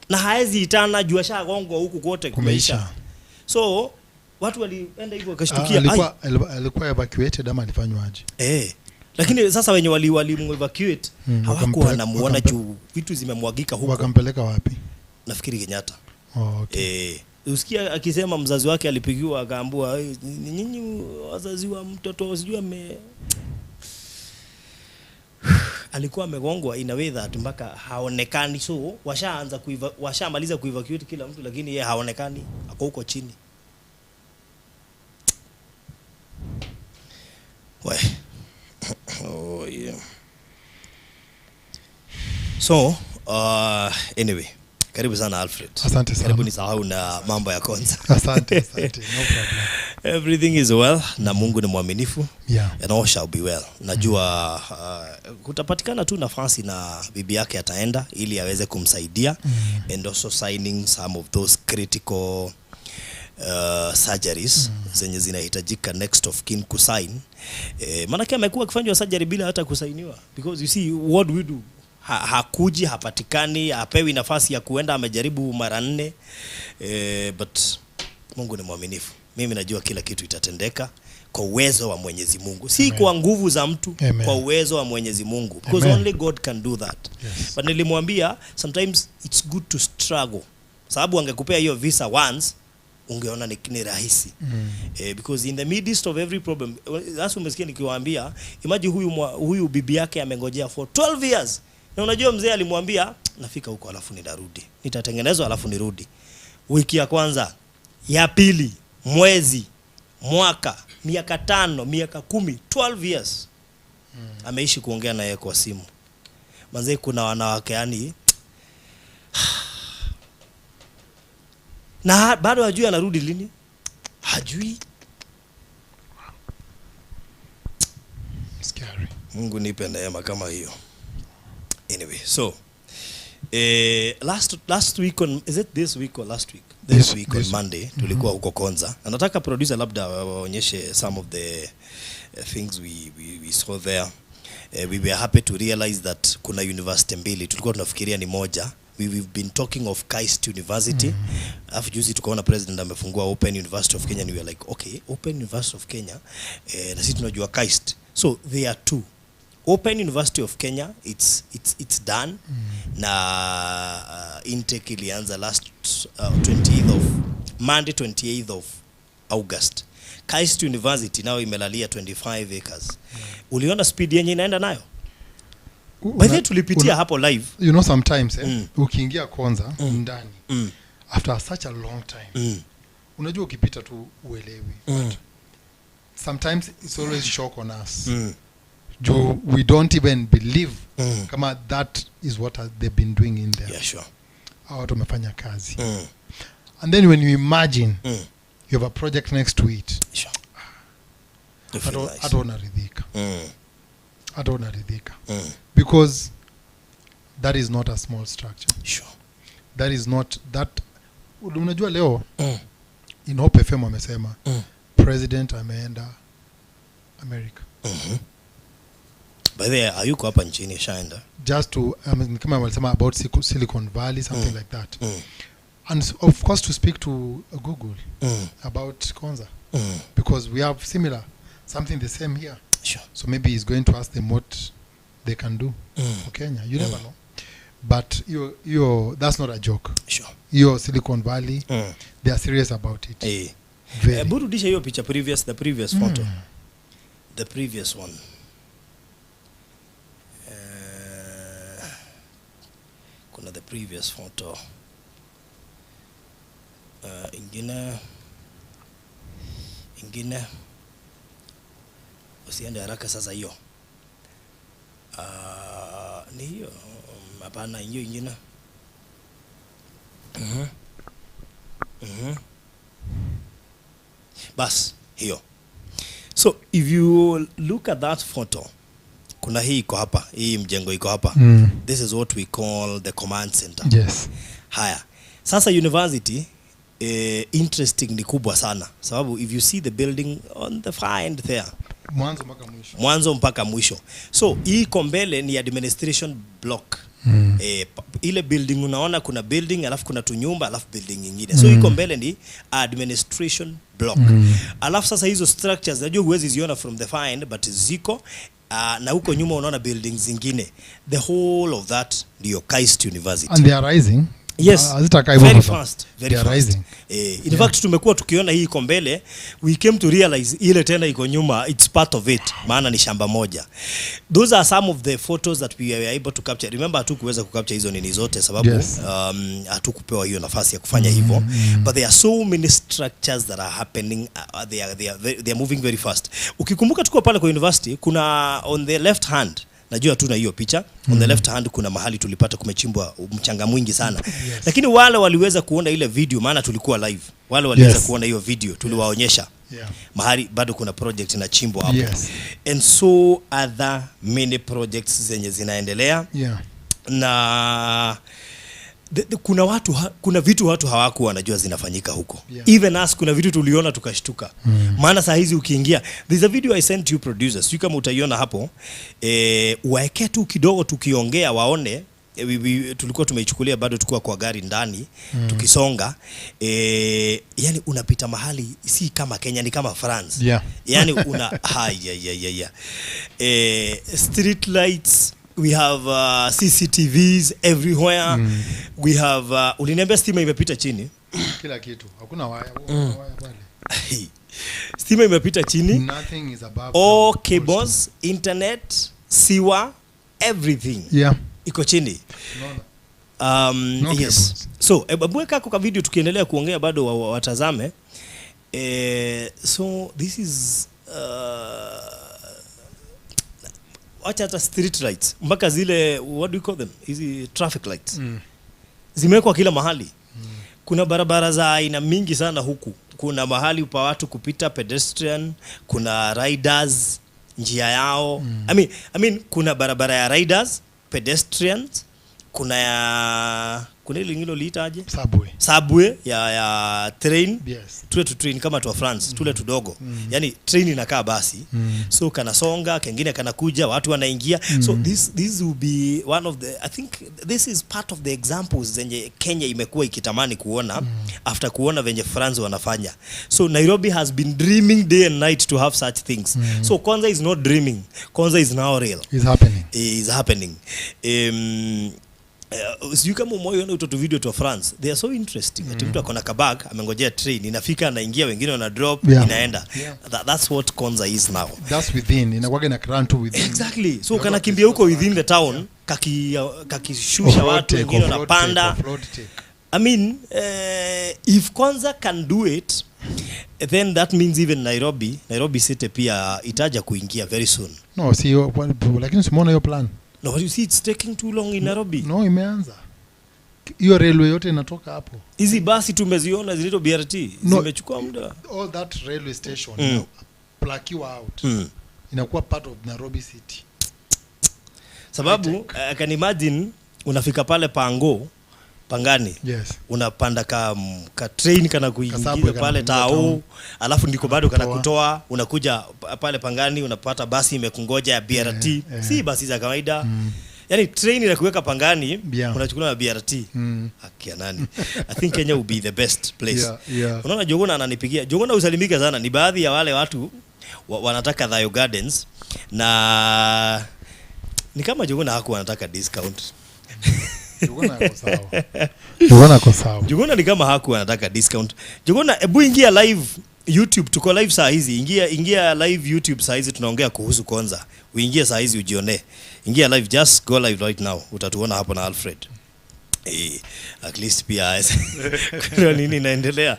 Na haezi itana juu ashagongwa huku kote kumeisha. So watu walienda hivyo wakashtukia. Alikuwa evacuated ama alifanywaje? Lakini sasa wenye wali evacuate hawakuwa wanamuona juu vitu zimemwagika huko. Wakampeleka wapi? Nafikiri Kenyatta. Oh, okay. Usikia akisema mzazi wake alipigiwa akaambiwa nyinyi wazazi wa mtoto sijui alikuwa amegongwa in a way that mpaka haonekani. So washaanza washamaliza kuevacuate kila mtu, lakini yeye haonekani, ako huko chini. We. Oh yeah. So anyway, karibu sana Alfred. Asante sana. Karibu nisahau na mambo ya Konza. Asante, asante. No problem. Everything is well na Mungu ni mwaminifu. Yeah. And all shall be well. Najua kutapatikana tu nafasi na bibi yake ataenda ili aweze kumsaidia and also signing some of those critical surgeries zenye zinahitajika next of kin kusign. Maanake amekuwa akifanywa surgery bila hata kusainiwa, because you see what we do, hakuji, hapatikani, hapewi nafasi ya kuenda, amejaribu mara 4. But Mungu ni mwaminifu. Mimi najua kila kitu itatendeka kwa uwezo wa Mwenyezi Mungu, si Amen. Kwa nguvu za mtu. Amen. Kwa uwezo wa Mwenyezi Mungu, because Amen. Only God can do that. Yes. But nilimwambia sometimes it's good to struggle, sababu angekupea hiyo visa once ungeona ni rahisi. Because in the midst of every problem, sasa umesikia nikiwaambia, imagine huyu bibi yake amengojea for 12 years. Na unajua mzee alimwambia nafika huko alafu nitarudi, nitatengenezwa alafu nirudi. Wiki ya kwanza, ya pili, mwezi, mwaka, miaka 5, miaka 10, 12 years. Ameishi kuongea na yeye kwa simu. Manze kuna wanawake yani na bado hajui anarudi lini. Hajui. Scary. Mungu nipe neema kama hiyo. Anyway, so last week on, is it this week or last week? This week on Monday tulikuwa huko Konza. Na nataka producer labda waonyeshe some of the things we saw there. We were happy to realize that kuna university mbili. Tulikuwa tunafikiria ni moja. We've been talking of KAIST University. Alafu juzi tukaona president amefungua Open University of Kenya and we were like, okay, Open University of Kenya, na sisi tunajua KAIST. So there are two. Open University of Kenya, it's done. Na intake ilianza last 28th of Monday, 28th of August. KAIST University now imelalia 25 acres. Uliona speed yenye inaenda nayo? By the way, tulipitia hapo live. Sometimes ukiingia Konza ndani after such a long time, unajua ukipita tu uelewi. But sometimes it's always shock on us. Juu we don't even believe kama that is what they've been doing in there. Yeah, sure. Hao watu wamefanya kazi. And then when you imagine you have a project next to it, Sure. You feel nice. Hata unaridhika. Hata unaridhika. Because that is not a small structure. That is not that. Unajua leo in Hope FM wamesema president ameenda America. By the way, hayuko hapa nchini, ashaenda. Just to, I mean, kama walisema about Silicon Valley, something like that. And of course to speak to Google about Konza. Because we have similar, something the same here. So maybe he's going to ask them what they can do for Kenya. You never know. But that's not a joke. Your Silicon Valley, they are serious about it. Very. Burudisha hiyo picha previous, the previous photo. The previous one. Kuna the previous photo. Ingine. Ingine. Usiende haraka sasa hiyo. Ni hiyo. Hapana, hiyo ingine. Bas, hiyo. So if you look at that photo, kuna hii iko hapa, hii mjengo iko hapa. This is what we call the command center. Haya. Sasa university, interesting ni kubwa sana. Sababu if you see the building on the far end there, Mwanzo mpaka mwisho. Mwanzo mpaka mwisho. So hii iko mbele ni administration block. Ile building unaona kuna building alafu kuna tunyumba alafu building nyingine. So iko mbele ni administration block. Alafu sasa hizo structures najua huwezi ziona from the far end but ziko. Na huko nyuma unaona buildings zingine. The whole of that ndio KAIST University. And they are rising. Yes. Hazitakaa hivyo Very sasa. fast, very They are fast. rising. In fact tumekuwa tukiona hii iko mbele, we came to realize ile tena iko nyuma, it's part of it, maana ni shamba moja. Those are some of the photos that we were able to capture. Remember hatukuweza kucapture hizo nini zote sababu, hatukupewa hiyo nafasi ya kufanya hivyo. But there are so many structures that are happening, they are moving very fast. Ukikumbuka tuko pale kwa university, kuna on the left hand, najua tuna hiyo picha. On the left hand kuna mahali tulipata kumechimbwa mchanga mwingi sana. Lakini wale waliweza kuona ile video maana tulikuwa live. Wale waliweza kuona hiyo video tuliwaonyesha. Mahali bado kuna project inachimbwa hapo. And so other many projects zenye zinaendelea. Na kuna watu kuna vitu watu hawakuwa wanajua zinafanyika huko. Even us kuna vitu tuliona tukashtuka. Maana saa hizi ukiingia, there's a video I sent you producers. Sijui kama utaiona hapo. Waeke tu kidogo tukiongea waone. Tulikuwa tumeichukulia bado tulikuwa kwa gari ndani, tukisonga. Yani unapita mahali si kama Kenya, ni kama France. Yani una, hai, ya, ya, ya, ya. Street lights, we have CCTVs everywhere. We have, uliniambia stima imepita chini. Kila kitu. Hakuna waya, hakuna waya pale. Stima imepita chini. Nothing is above All ground. cables, internet, sewer, everything. Iko chini. Unaona? No Yes. cables. So, weka kwa video tukiendelea kuongea bado watazame. So this is, wacha hata street lights mpaka zile, what do you call them, hizi traffic lights. Zimewekwa kila mahali. Kuna barabara za aina mingi sana huku. Kuna mahali pa watu kupita pedestrian, kuna riders njia yao. Kuna barabara ya riders, pedestrians, kuna ile ingine uliitaje? Subway. Subway ya train. Yes. Tule tu train kama twa France, tule tudogo. Yani train inakaa basi. So kanasonga, kengine kanakuja, watu wanaingia. So this will be one of the, I think this is part of the examples zenye Kenya imekuwa ikitamani kuona after kuona venye France wanafanya. So Nairobi has been dreaming day and night to have such things. So Konza is not dreaming. Konza is now real. Is happening. Is happening. Sijui kama umewahi utoto video to France. They are so interesting. Ati mtu akona kabag, amengojea train, inafika anaingia, wengine wana drop, inaenda. That's what Konza is now. That's within. Inakuwaga ina run to within. Exactly. So kanakimbia huko within the town, kakishusha watu, wengine wanapanda. I mean, if Konza can do it, then that means even Nairobi City pia itaja kuingia very soon. No, see, lakini simuona hiyo plan. No, but you see, it's taking too long in Nairobi. No, imeanza. Hiyo railway yote inatoka hapo. Hizi basi tumeziona zinaitwa BRT. No, zimechukua muda. All that railway station plakiwa out. Inakuwa part of Nairobi City. Sababu, I can imagine unafika pale Pangani. Yes. Unapanda ka train kana kuingiza pale Tao, alafu ndiko bado kana kutoa, unakuja pale Pangani unapata basi imekungoja ya BRT. Si basi za kawaida. Yani train inakuweka Pangani, unachukuliwa na BRT. Haki ya nani? I think Kenya will be the best place. Yeah. Unaona Jogona ananipigia. Jogona usalimike sana, ni baadhi ya wale watu wanataka Thayo Gardens, na ni kama Jogona hakuwa anataka discount. Jogona ako sawa. Jogona ni kama hakuwa anataka discount. Jogona, hebu ingia live YouTube, tuko live saa hizi. Ingia live YouTube saa hizi, tunaongea kuhusu Konza. Uingie saa hizi ujione. Ingia live, just go live right now. Utatuona hapo na Alfred. At least pia kuna nini inaendelea.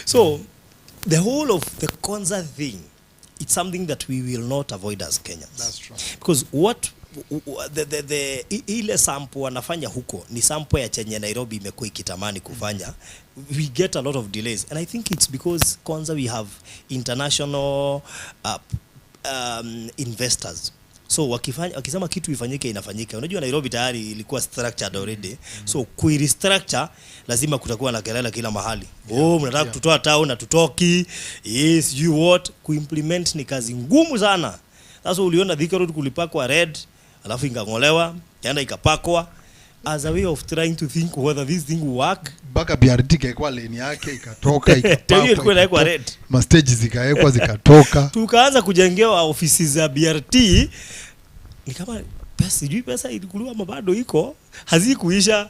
So the whole of the Konza thing, it's something that we will not avoid as Kenyans. That's true. Because what the ile sample wanafanya huko ni sample ya chenye Nairobi imekuwa ikitamani kufanya. We get a lot of delays, and I think it's because Konza we have international investors. So wakisema kitu ifanyike inafanyika. Unajua Nairobi tayari ilikuwa structured already. So kui-restructure lazima kutakuwa na kelele kila mahali. Oh, mnataka kututoa town na tutoki. Yes, you what? Kuimplement ni kazi ngumu sana. Sasa uliona Thika Road kulipakwa red, alafu ingangolewa, kaenda ikapakwa as a way of trying to think whether this thing will work. Mpaka BRT ikaekwa lane yake ikatoka ikapakwa. Ilikuwa inawekwa red. Ma stage zikaekwa zikatoka. Tukaanza kujengewa ofisi za BRT. Ni kama pesa, sijui pesa ilikuwa ama bado iko, hazikuisha.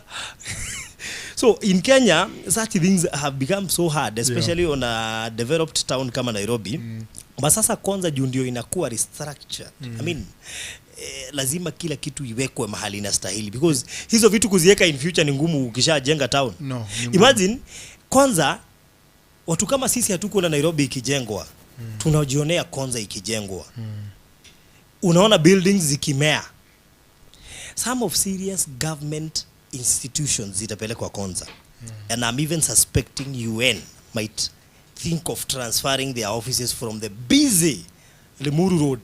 So in Kenya such things have become so hard, especially on a developed town kama Nairobi. But sasa Konza juu ndio inakuwa restructured. I mean, lazima kila kitu iwekwe mahali inastahili, because hizo vitu kuziweka in future ni ngumu ukishajenga town. No, imagine Konza, watu kama sisi hatukuona Nairobi ikijengwa. Tunajionea Konza ikijengwa. Unaona buildings zikimea. Some of serious government institutions zitapelekwa Konza. And I'm even suspecting UN might think of transferring their offices from the busy Limuru Road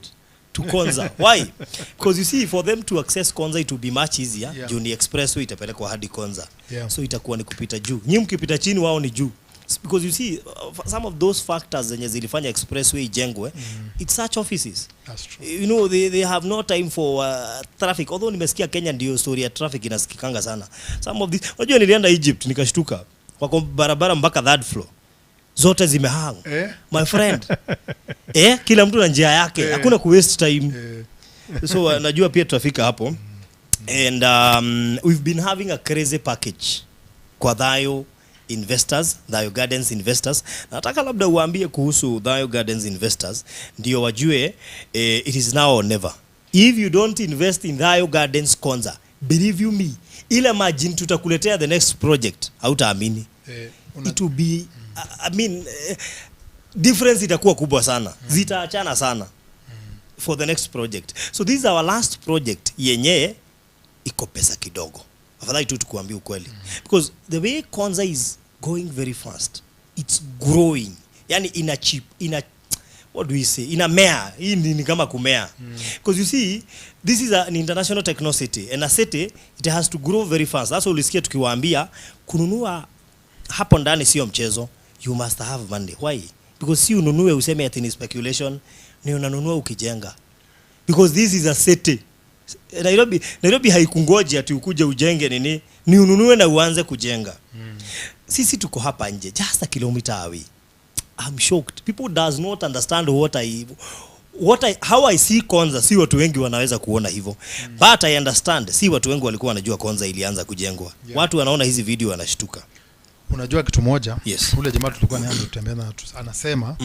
to Konza. Why? Because you see, for them to access Konza it will be much easier. Yeah. Juu ni expressway itapelekwa hadi Konza. Yeah. So itakuwa ni kupita juu. Nyinyi mkipita chini wao ni juu. Because you see, some of those factors zenye zilifanya expressway ijengwe, it's such offices. That's true. You know, they have no time for traffic. Although nimesikia Kenya ndio story ya traffic inasikikanga sana. Some of these, unajua nilienda Egypt nikashtuka. Wako barabara mpaka third floor. Zote zimehang. My friend. Kila mtu na njia yake. Hakuna ku waste time. So najua pia tutafika hapo. And we've been having a crazy package kwa Thayo investors, Thayo Gardens investors. Nataka labda uambie kuhusu Thayo Gardens investors ndio wajue it is now or never. If you don't invest in Thayo Gardens Konza, believe you me, ile margin tutakuletea the next project hautaamini. It will be I mean, difference itakuwa kubwa sana. Zitaachana sana for the next project. So this is our last project yenye iko pesa kidogo. Afadhali tu tukuambie ukweli. Because the way Konza is going very fast, it's growing. Yani ina cheap, ina what do we say, inamea. Hii ni kama kumea, because you see, this is an international techno city, and a city, it has to grow very fast. Sasa ulisikia tukiwaambia kununua hapo ndani sio mchezo. You must have money. Why? Because si ununue useme ati ni speculation, ni unanunua ukijenga, because this is a city. Nairobi haikungoji ati ukuje ujenge nini, ni ununue na uanze kujenga. Sisi tuko hapa nje, just a kilometer away. I'm shocked. People does not understand what I how I see Konza. Si watu wengi wanaweza kuona hivyo. But I understand, si watu wengi walikuwa wanajua Konza ilianza kujengwa. Watu wanaona hizi video wanashtuka. Unajua kitu moja? Yes. Ule jamaa tulikuwa naye tutembea na anasema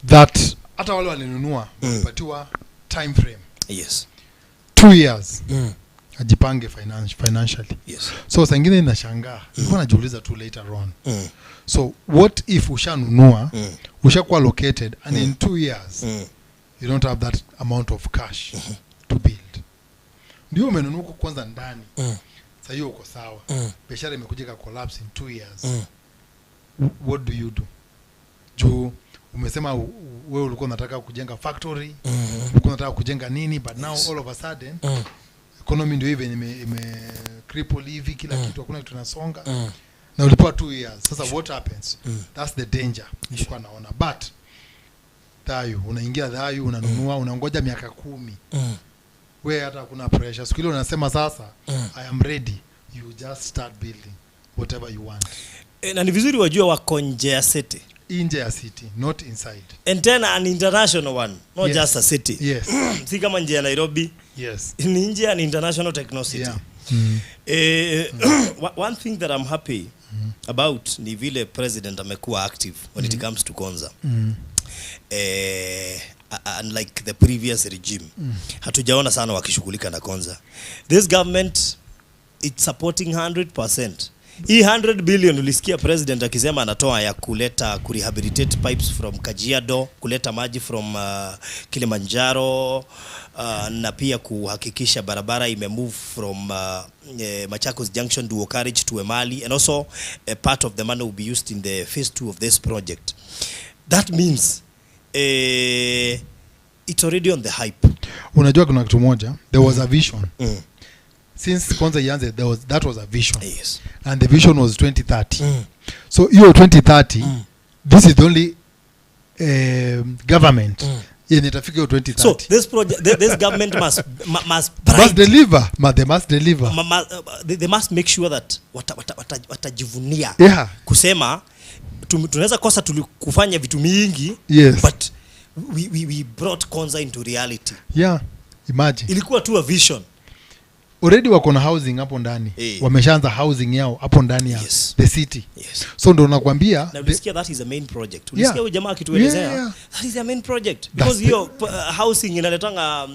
that hata wale walinunua walipatiwa time frame, 2 years, ajipange financially. So saa ingine inashangaa, nilikuwa najiuliza tu later on, so what if ushanunua, ushakuwa located, and in 2 years you don't have that amount of cash to build? Ndio umenunua huko kwanza ndani, sa hiyo uko sawa, biashara imekuja ika collapse in 2 years. What do you do? Juu umesema wewe ulikuwa unataka kujenga factory, ulikuwa unataka kujenga nini, but now all of a sudden economy ndio hivi ime cripple hivi kila kitu, hakuna kitu inasonga, na ulipewa 2 years. Sasa what happens? That's the danger nilikuwa naona. But Thayu, unaingia Thayu, unanunua, unangoja miaka 10, we hata hakuna pressure. Siku ile unasema sasa, "I am ready," you just start building whatever you want. E, na ni vizuri wajue wako nje ya city. Nje ya city, not inside. And tena an international one, not just a city. Si kama nje ya Nairobi, ni nje ya an international techno city. One thing that I'm happy about ni vile president amekuwa active when it comes to Konza. Unlike the previous regime, hatujaona sana wakishughulika na Konza. This government, it's supporting 100%. Hii 100 billion ulisikia president akisema anatoa ya kuleta, kurehabilitate pipes from Kajiado, kuleta maji from Kilimanjaro, na pia kuhakikisha barabara imemove from Machakos Junction to Okarich to Emali, and also a part of the money will be used in the phase 2 of this project. That means it's already on the hype. Unajua kuna kitu moja, there was a vision since kwanza ianze. There was that was a vision, and the vision was 2030. So hiyo 2030, this is the only government yenye itafika hiyo 2030. So this project, this government must must pride, deliver. They must deliver. They must make sure that watajivunia kusema tunaweza kosa kufanya vitu mingi, but we brought Konza into reality. Yeah, imagine. Ilikuwa tu a vision. Already wako na housing hapo ndani. Wameshaanza housing yao hapo ndani ya the city. So ndo nakwambia Na ulisikia that is the main project. Ulisikia huyu jamaa akituelezea, that is the main project, That's because hiyo housing inaletanga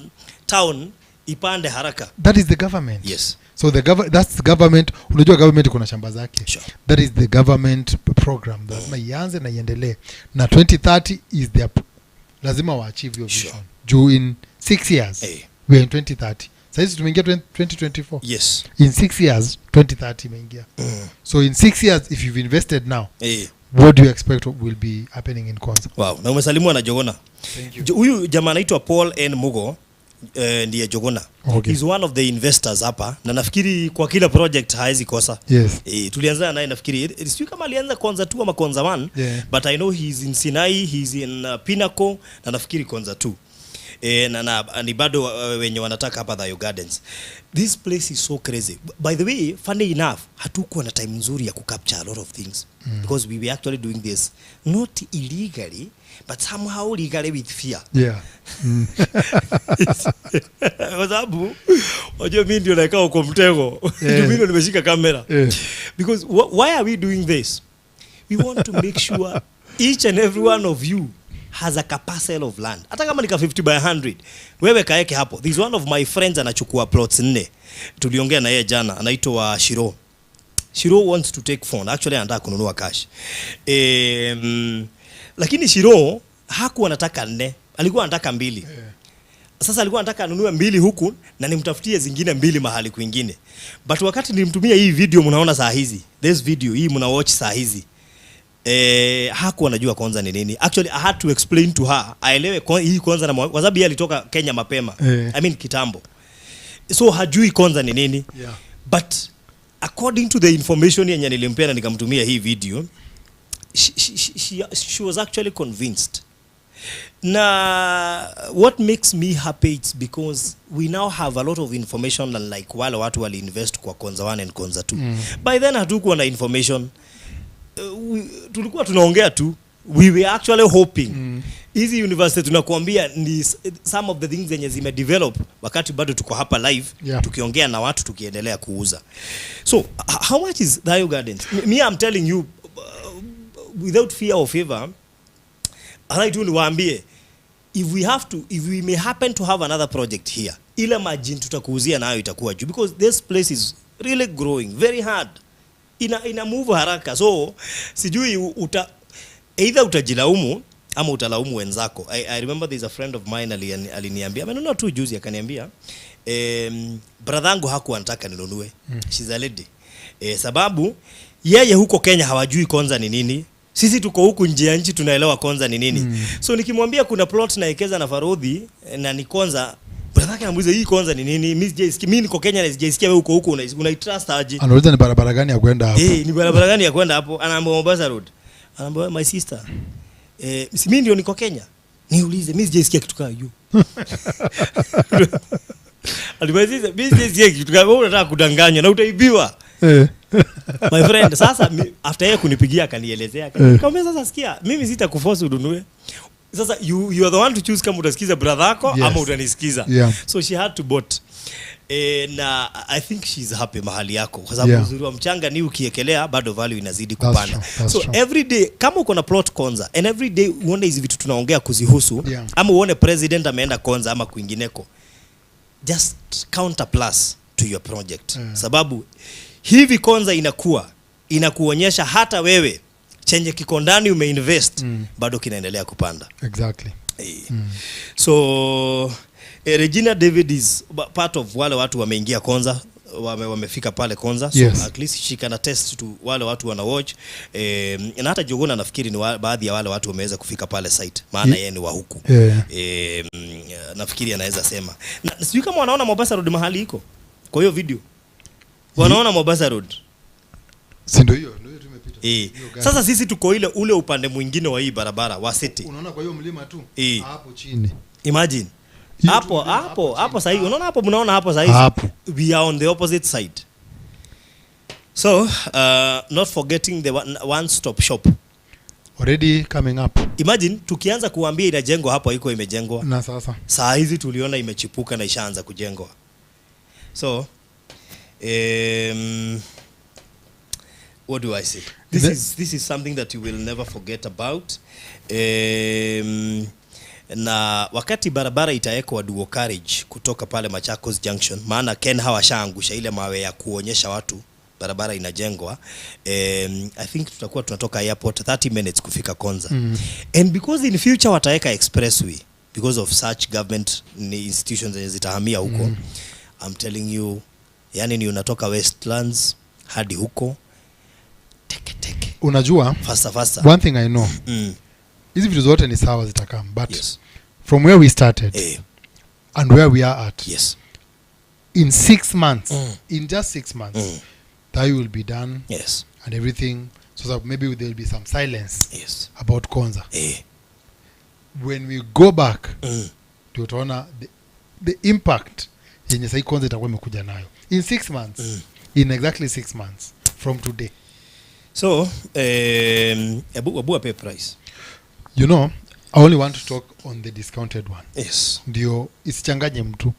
town ipande haraka. That is the government. So that's the government. Unajua government kuna shamba zake. That is the government program, lazima ianze na iendelee, na 2030 is their lazima waachieve hiyo vision, juu in 6 years we are in 2030. Sahizi tumeingia 20 2024. In 6 years 2030 imeingia. So in 6 years, if you've invested now, what do you expect will be happening in Konza? Wow. Na umesalimiwa na Jogona. Thank you. Huyu jamaa anaitwa Paul N Mugo, ndiye Jogona. He's one of the investors hapa, na nafikiri kwa kila project haezi kosa. Tulianza naye nafikiri, sijui kama alianza Konza 2 ama Konza 1, but I know he's in Sinai, he's in Pinnacle na nafikiri Konza 2. Na ni bado wenye wanataka hapa Thayo Gardens. This place is so crazy. By the way, funny enough, hatukuwa na time nzuri ya kucapture a lot of things because we were actually doing this not illegally but somehow legally with fear. Kwa sababu wajua mimi ndio nakaa uko mtego. Mimi ndio nimeshika kamera. Because why are we doing this? We want to make sure each and every one of you has a parcel of land, hata kama ni ka 50 by 100, wewe kaeke hapo. This one of my friends anachukua plots nne, tuliongea na yeye jana, anaitwa Shiro. Shiro wants to take phone, actually anataka kununua cash, lakini Shiro hakuwa anataka nne, alikuwa anataka mbili. Sasa alikuwa anataka anunue mbili huku na nimtafutie zingine mbili mahali kwingine, but wakati nilimtumia hii video mnaona saa hizi, this video hii mna watch saa hizi, Hakuwa anajua Konza ni nini. Actually, I had to explain to her aelewe hii Konza na kwa sababu yeye alitoka Kenya mapema. I mean kitambo. So hajui Konza ni nini. But according to the information yenye nilimpea na nikamtumia hii video, she was actually convinced. Na what makes me happy is because we now have a lot of information, like wale watu wali invest kwa Konza 1 and Konza 2. By then hatukuwa na information. Tulikuwa tunaongea tu. We were actually hoping. Hizi university tunakuambia ni some of the things zenye zime develop wakati bado tuko hapa live, tukiongea na watu, tukiendelea kuuza. So how much is Thayo Gardens? Me, I'm telling you, without fear of favor, I tu niwaambie, if we have to, if we may happen to have another project here, ile margin tutakuuzia nayo itakuwa juu, because this place is really growing very hard, ina move haraka. So sijui either utajilaumu ama utalaumu wenzako. I remember there's a friend of mine aliniambia, amenunua tu juzi, akaniambia, brother yangu hakuwa anataka ninunue. She's a lady. Sababu yeye huko Kenya hawajui Konza ni nini. Sisi tuko huku nje ya nchi tunaelewa Konza ni nini. So nikimwambia kuna plot naekeza na Farodhi na ni Konza, brother yake anamuuliza hii Konza ni nini? Mimi sijaisikia, mimi niko Kenya na sijaisikia, wewe uko huku unaitrust aje? Anauliza ni barabara gani ya kwenda hapo? Ni barabara gani ya kwenda hapo? Anaambia Mombasa Road. Anaambia my sister, si mimi ndio niko Kenya? Niulize, mimi sijaisikia kitu kama hiyo. Alimaliza, mimi sijaisikia kitu kama wewe unataka kudanganywa na utaibiwa. My friend, sasa after yeye kunipigia akanielezea, akamwambia sasa sikia, mimi sitakuforce ununue. Sasa you are the one to choose kama utasikiza brother yako ama utanisikiza. So she had to bought. Na I think she's happy mahali yako kwa sababu uzuri wa mchanga ni ukiekelea bado value inazidi kupanda. So every day kama uko na plot Konza, and every day uone hizi vitu tunaongea kuzihusu, ama uone president ameenda Konza ama kwingineko, just counter plus to your project. Sababu hivi Konza inakuonyesha hata wewe chenye kiko ndani umeinvest, bado kinaendelea kupanda. So Regina David is part of wale watu wameingia Konza, wamefika pale Konza. So at least she can attest to wale watu wana watch. Na hata Jogona nafikiri ni baadhi ya wale watu wameweza kufika pale site, maana yeye ni wa huku. Nafikiri anaweza sema. Na sijui kama wanaona Mombasa Road mahali iko. Kwa hiyo video. Wanaona Mombasa Road. Si ndio hiyo, ndio tumepita. Hiyo gari. Sasa sisi tuko ule upande mwingine wa hii barabara wa city. Unaona kwa hiyo mlima tu? Hapo chini. Imagine. Hiyo Hapo, tu mlima, hapo, hapo hapo chini. sahi. Unaona hapo, mnaona hapo sahi. Hapo. We are on the opposite side. So, not forgetting the one stop shop. Already coming up. Imagine tukianza kuambia inajengwa hapo, haiko imejengwa. Na sasa. Saa hizi tuliona imechipuka na ishaanza kujengwa. So, what do I say? This is something that you will never forget about. Na wakati barabara itaekwa dual carriage kutoka pale Machakos Junction, maana Ken hawashaangusha ile mawe ya kuonyesha watu barabara inajengwa. I think tutakuwa tunatoka airport 30 minutes kufika Konza. And because in future wataweka expressway because of such government ni institutions zenye zitahamia huko. I'm telling you, yani ni unatoka Westlands hadi huko teke teke. Unajua, faster faster. One thing I know. Hizi vitu zote ni sawa zitakam, but from where we started and where we are at, in 6 months, in just 6 months, that will be done. And everything, so that maybe there will be some silence about Konza. When we go back, tutaona the impact yenye sahi Konza itakuwa imekuja nayo in 6 months. In exactly 6 months from today. So, ebu ape price. I only want to talk on the discounted one. Ndio isichanganye mtu.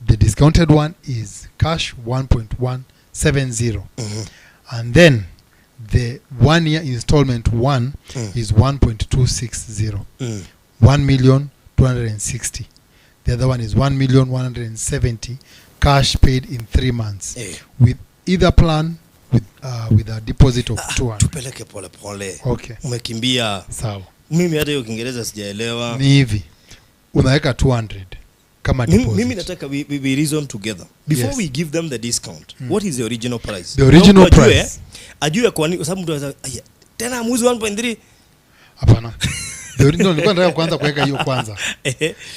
The discounted one is cash 1.170. And then the 1 year installment one is 1.260. 1,260,000. The other one is 1,170,000 cash paid in 3 months. With either plan with a deposit of 200. Tupeleke pole pole. Umekimbia. Sawa. Mimi hata hiyo Kiingereza sijaelewa. Ni hivi. Unaweka 200 kama deposit. Mimi nataka we reason together. Before we give them the discount, what is the original price? The original Mtu price. ajue kwa nini, kwa sababu mtu anaweza, aya, Tena amuzi 1.3. Hapana. The original nilikuwa nataka kuanza kuweka hiyo kwanza.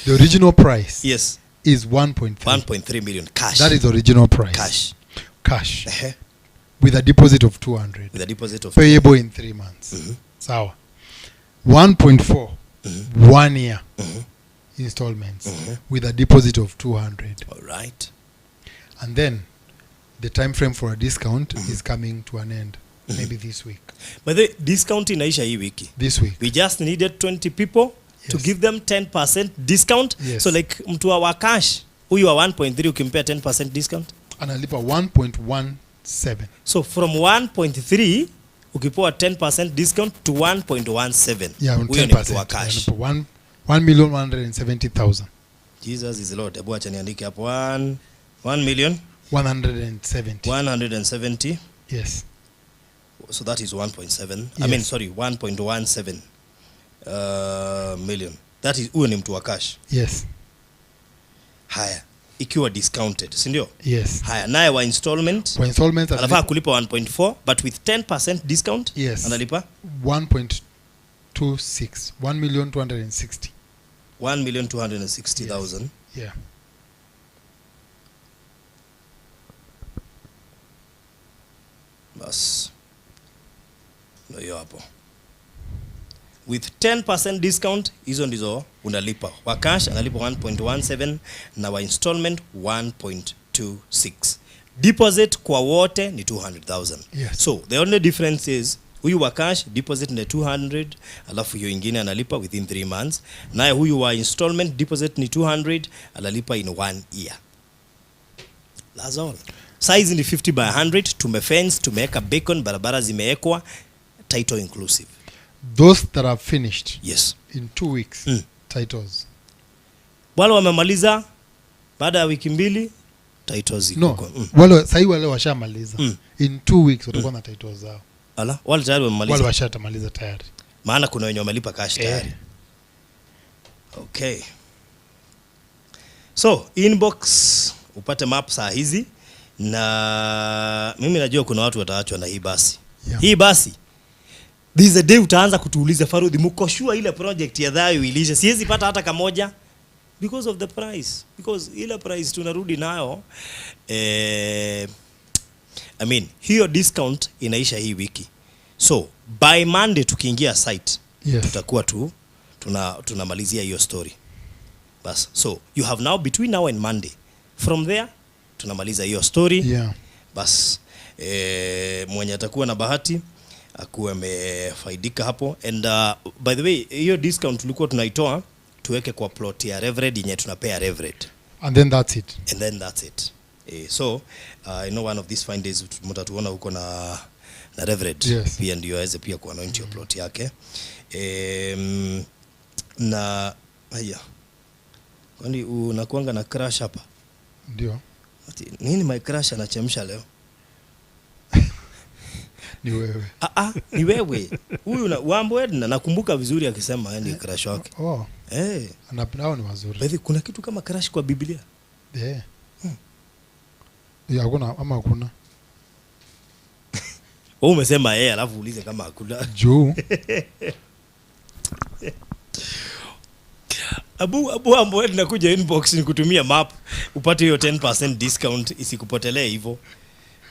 The original price Yes. is 1.3. 1.3 million cash. That is the original price. Cash. Cash. Ehe. With a deposit of 200. With a deposit of Payable in 3 months. Sawa. 1.4. 1 year. Installments with a deposit of 200. All right. And then the time frame for a discount is coming to an end. Maybe this week. By the way, discount inaisha hii wiki. This week. We just needed 20 people to Yes. give them 10% discount. Yes. So like mtu wa cash huyu wa 1.3 ukimpea 10% discount. Analipa 1.17. So from 1.3 ukipewa 10% discount to 1.17. Yeah, Huyo ni mtu 10%. wa cash. Analipa 1,170,000. Jesus is Lord. Hebu acha niandike hapo 1 million 170. 170. Yes. So that is 1.7. I Yes. mean sorry, 1.17 million. That is huyo ni mtu wa cash. Yes. Haya, ikiwa discounted, si ndio? Yes. Haya, naye wa installment For installments anafaa kulipa 1.4 but with 10% discount. Yes. Analipa 1.26. 1,260,000. 1,260,000. Yeah. Bas. Ndio hiyo hapo. With 10% discount hizo ndizo unalipa. Wa cash analipa 1.17 na wa installment 1.26. Deposit kwa wote ni 200,000. Yes. So the only difference is huyu wa cash deposit ni 200, alafu hiyo ingine analipa within 3 months. Naye huyu wa installment deposit ni 200, analipa in 1 year. That's all. Size ni 50 by 100, tumefence, tumeweka beacon, barabara zimewekwa, title inclusive. Those that are finished Yes. in 2 weeks, titles. Wale wamemaliza baada ya wiki mbili, titles ziko. No, wale sahi wale washamaliza. In 2 weeks watakuwa na titles zao. Ala, wale tayari wamemaliza. Wale washatamaliza tayari. Maana kuna wenye wamelipa cash tayari. Okay. So, inbox upate map saa hizi, na mimi najua kuna watu wataachwa na hii basi. Yeah. Hii basi. This is a day utaanza kutuuliza Farudhi, mko sure ile project ya Dhayo ilisha? Siwezi pata hata kamoja because of the price. Because ile price tunarudi nayo, I mean, hiyo discount inaisha hii wiki. So by Monday tukiingia site, Yes. tutakuwa tu tunamalizia hiyo story. Bas. So you have now between now and Monday. From there tunamaliza hiyo story. Yeah. Bas. Mwenye atakuwa na bahati akuwe amefaidika hapo. And by the way, hiyo discount tulikuwa tunaitoa tuweke kwa plot ya Reverend yenye tunapea Reverend. And then that's it. And then that's it. So I know one of these fine days mtatuona huko na Reverend. Yes. Pia ndio aweze pia kuanoint hiyo plot yake. Na haya. Kwani unakuanga na crush hapa? Ndio. Ati, nini my crush anachemsha leo? Ni wewe. Ni wewe. Huyu na Wambo Edna nakumbuka vizuri akisema yeye ndiye crush wake. Oh. Eh. Nao ni wazuri. By the way, kuna kitu kama crush kwa Biblia? Eh. Ya hakuna ama hakuna. Wewe umesema yeye alafu uulize kama hakuna. Juu. Abu Wambo Edna kuja inbox nikutumia map upate hiyo 10% discount isikupotelee hivyo.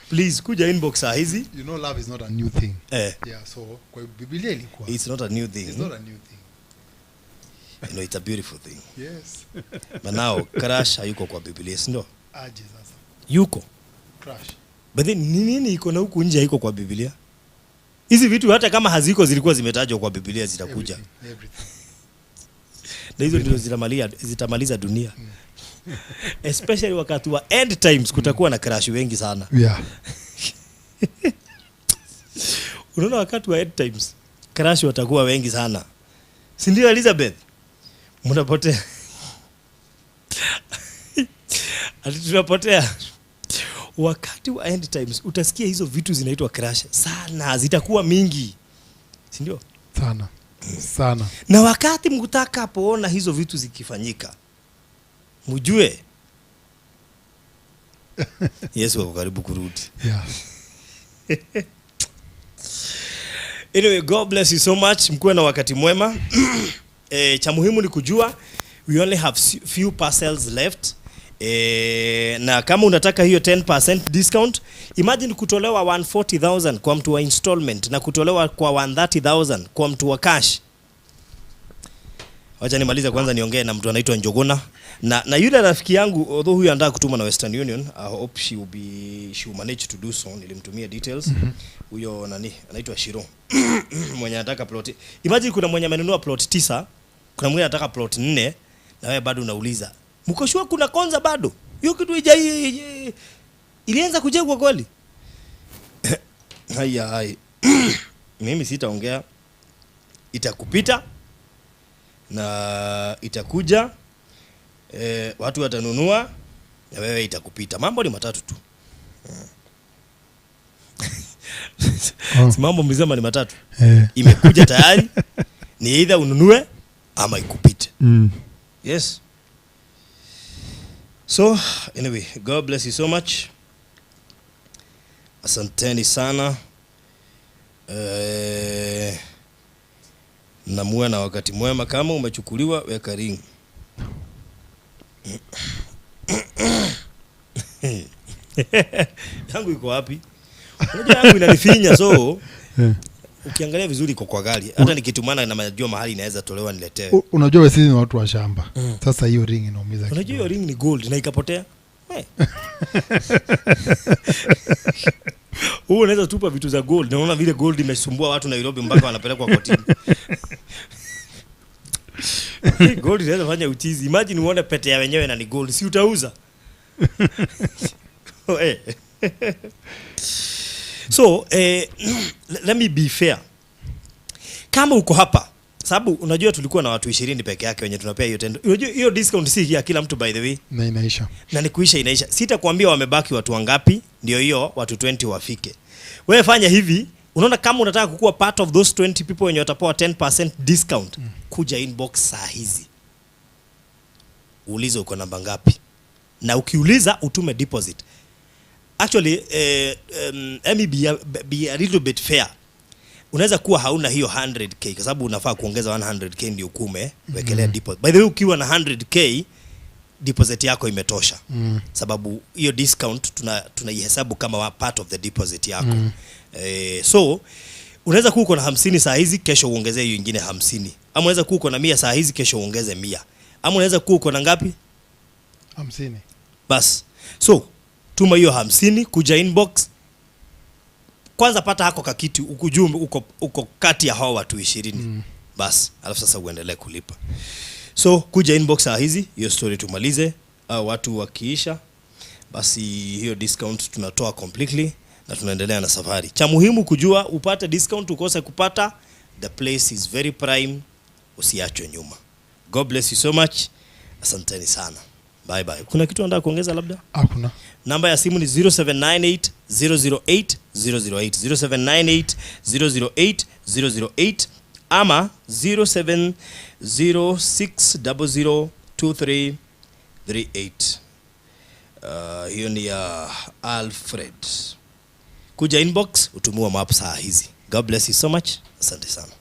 Please kuja inbox saa hizi. You know love is not a new thing. Yeah, so kwa Biblia ilikuwa. It's not a new thing. It's not a new thing. You know, it's a beautiful thing. Yes. But now crush hayuko kwa Biblia, si ndio? Aje sasa. Yuko. Crush. But then ni nini iko na huku nje haiko kwa Biblia? Hizi vitu hata kama haziko zilikuwa zimetajwa kwa Biblia zitakuja. Everything. Na hizo ndio zitamaliza dunia. Especially wakati wa end times kutakuwa na crush wengi sana. Yeah. Unaona wakati wa end times crush watakuwa wengi sana. Si ndio Elizabeth? Mnapotea. Ati tunapotea. Wakati wa end times utasikia hizo vitu zinaitwa crush sana, zitakuwa mingi. Si ndio? Sana. Sana. Na wakati mtakapoona hizo vitu zikifanyika, mjue Yesu ako karibu kurudi. Yeah. Anyway, God bless you so much. Mkuwe na wakati mwema. Cha muhimu ni kujua we only have few parcels left. Na kama unataka hiyo 10% discount, imagine kutolewa 140,000 kwa mtu wa installment na kutolewa kwa 130,000 kwa mtu wa cash. Wacha nimalize kwanza niongee na mtu anaitwa Njogona na yule rafiki yangu, although huyu anataka kutuma na Western Union. I hope she will manage to do so. Nilimtumia details. Huyo nani anaitwa Shiro mwenye anataka plot. Imagine kuna mwenye amenunua plot 9, kuna mwingine anataka plot 4 na wewe bado unauliza, mko sure kuna Konza bado? Hiyo kitu ilianza kujengwa kweli? Haya hai. Mimi sitaongea. Itakupita na itakuja, watu watanunua na wewe itakupita. Mambo ni matatu tu. Si mambo mlizama ni matatu. Imekuja tayari, ni either ununue ama ikupite. Yes. So anyway, God bless you so much. Asanteni sana. Na muwe na wakati mwema. Kama umechukuliwa, weka ring. Yangu iko wapi? Unajua yangu inanifinya, so ukiangalia vizuri iko kwa gari. Hata nikitumana na najua mahali inaweza tolewa niletewe. Unajua sisi ni watu wa shamba. Sasa hiyo ring inaumiza Unajua hiyo kidogo. ring ni gold na ikapotea. Huu unaweza tupa vitu za gold. Naona vile gold imesumbua watu Nairobi mpaka wanapelekwa kotini. Gold inaweza fanya uchizi. Imagine uone pete ya wenyewe na ni gold. Si utauza? So, let me be fair. Kama uko hapa, sababu unajua tulikuwa na watu 20 peke yake wenye tunapea hiyo tendo. Unajua hiyo discount si ya kila mtu by the way. Na inaisha. Na ni kuisha inaisha. Sitakwambia wamebaki watu wangapi, ndio hiyo watu 20 wafike. Wewe fanya hivi, unaona kama unataka kukuwa part of those 20 people wenye watapewa 10% discount, kuja inbox saa hizi. Uulize uko namba ngapi. Na ukiuliza utume deposit. Actually, let me be a little bit fair. Unaweza kuwa hauna hiyo 100k kwa sababu unafaa kuongeza 100k ndio ukume wekelea deposit. By the way, ukiwa na 100k deposit yako imetosha. Sababu hiyo discount tunaihesabu kama part of the deposit yako. So unaweza kuwa uko na 50 saa hizi, kesho uongezee hiyo nyingine 50. Ama unaweza kuwa uko na 100 saa hizi, kesho uongeze 100. Ama unaweza kuwa uko na ngapi? 50. Bas. So tuma hiyo 50 kuja inbox. Kwanza pata hako kakitu ukujumbe uko kati ya hao watu 20. Bas, alafu sasa uendelee kulipa. So kuja inbox saa hizi, hiyo story tumalize. Watu wakiisha basi hiyo discount tunatoa completely na tunaendelea na safari. Cha muhimu kujua, upate discount ukose kupata, the place is very prime, usiachwe nyuma. God bless you so much. Asanteni sana. Bye bye. Kuna kitu unataka kuongeza labda? Hakuna. Namba ya simu ni 0798 008 008, 0798 008 008 ama 0706 00 2338. Hiyo ni ya Alfred. Kuja inbox utumiwa map saa hizi. God bless you so much. Asante sana.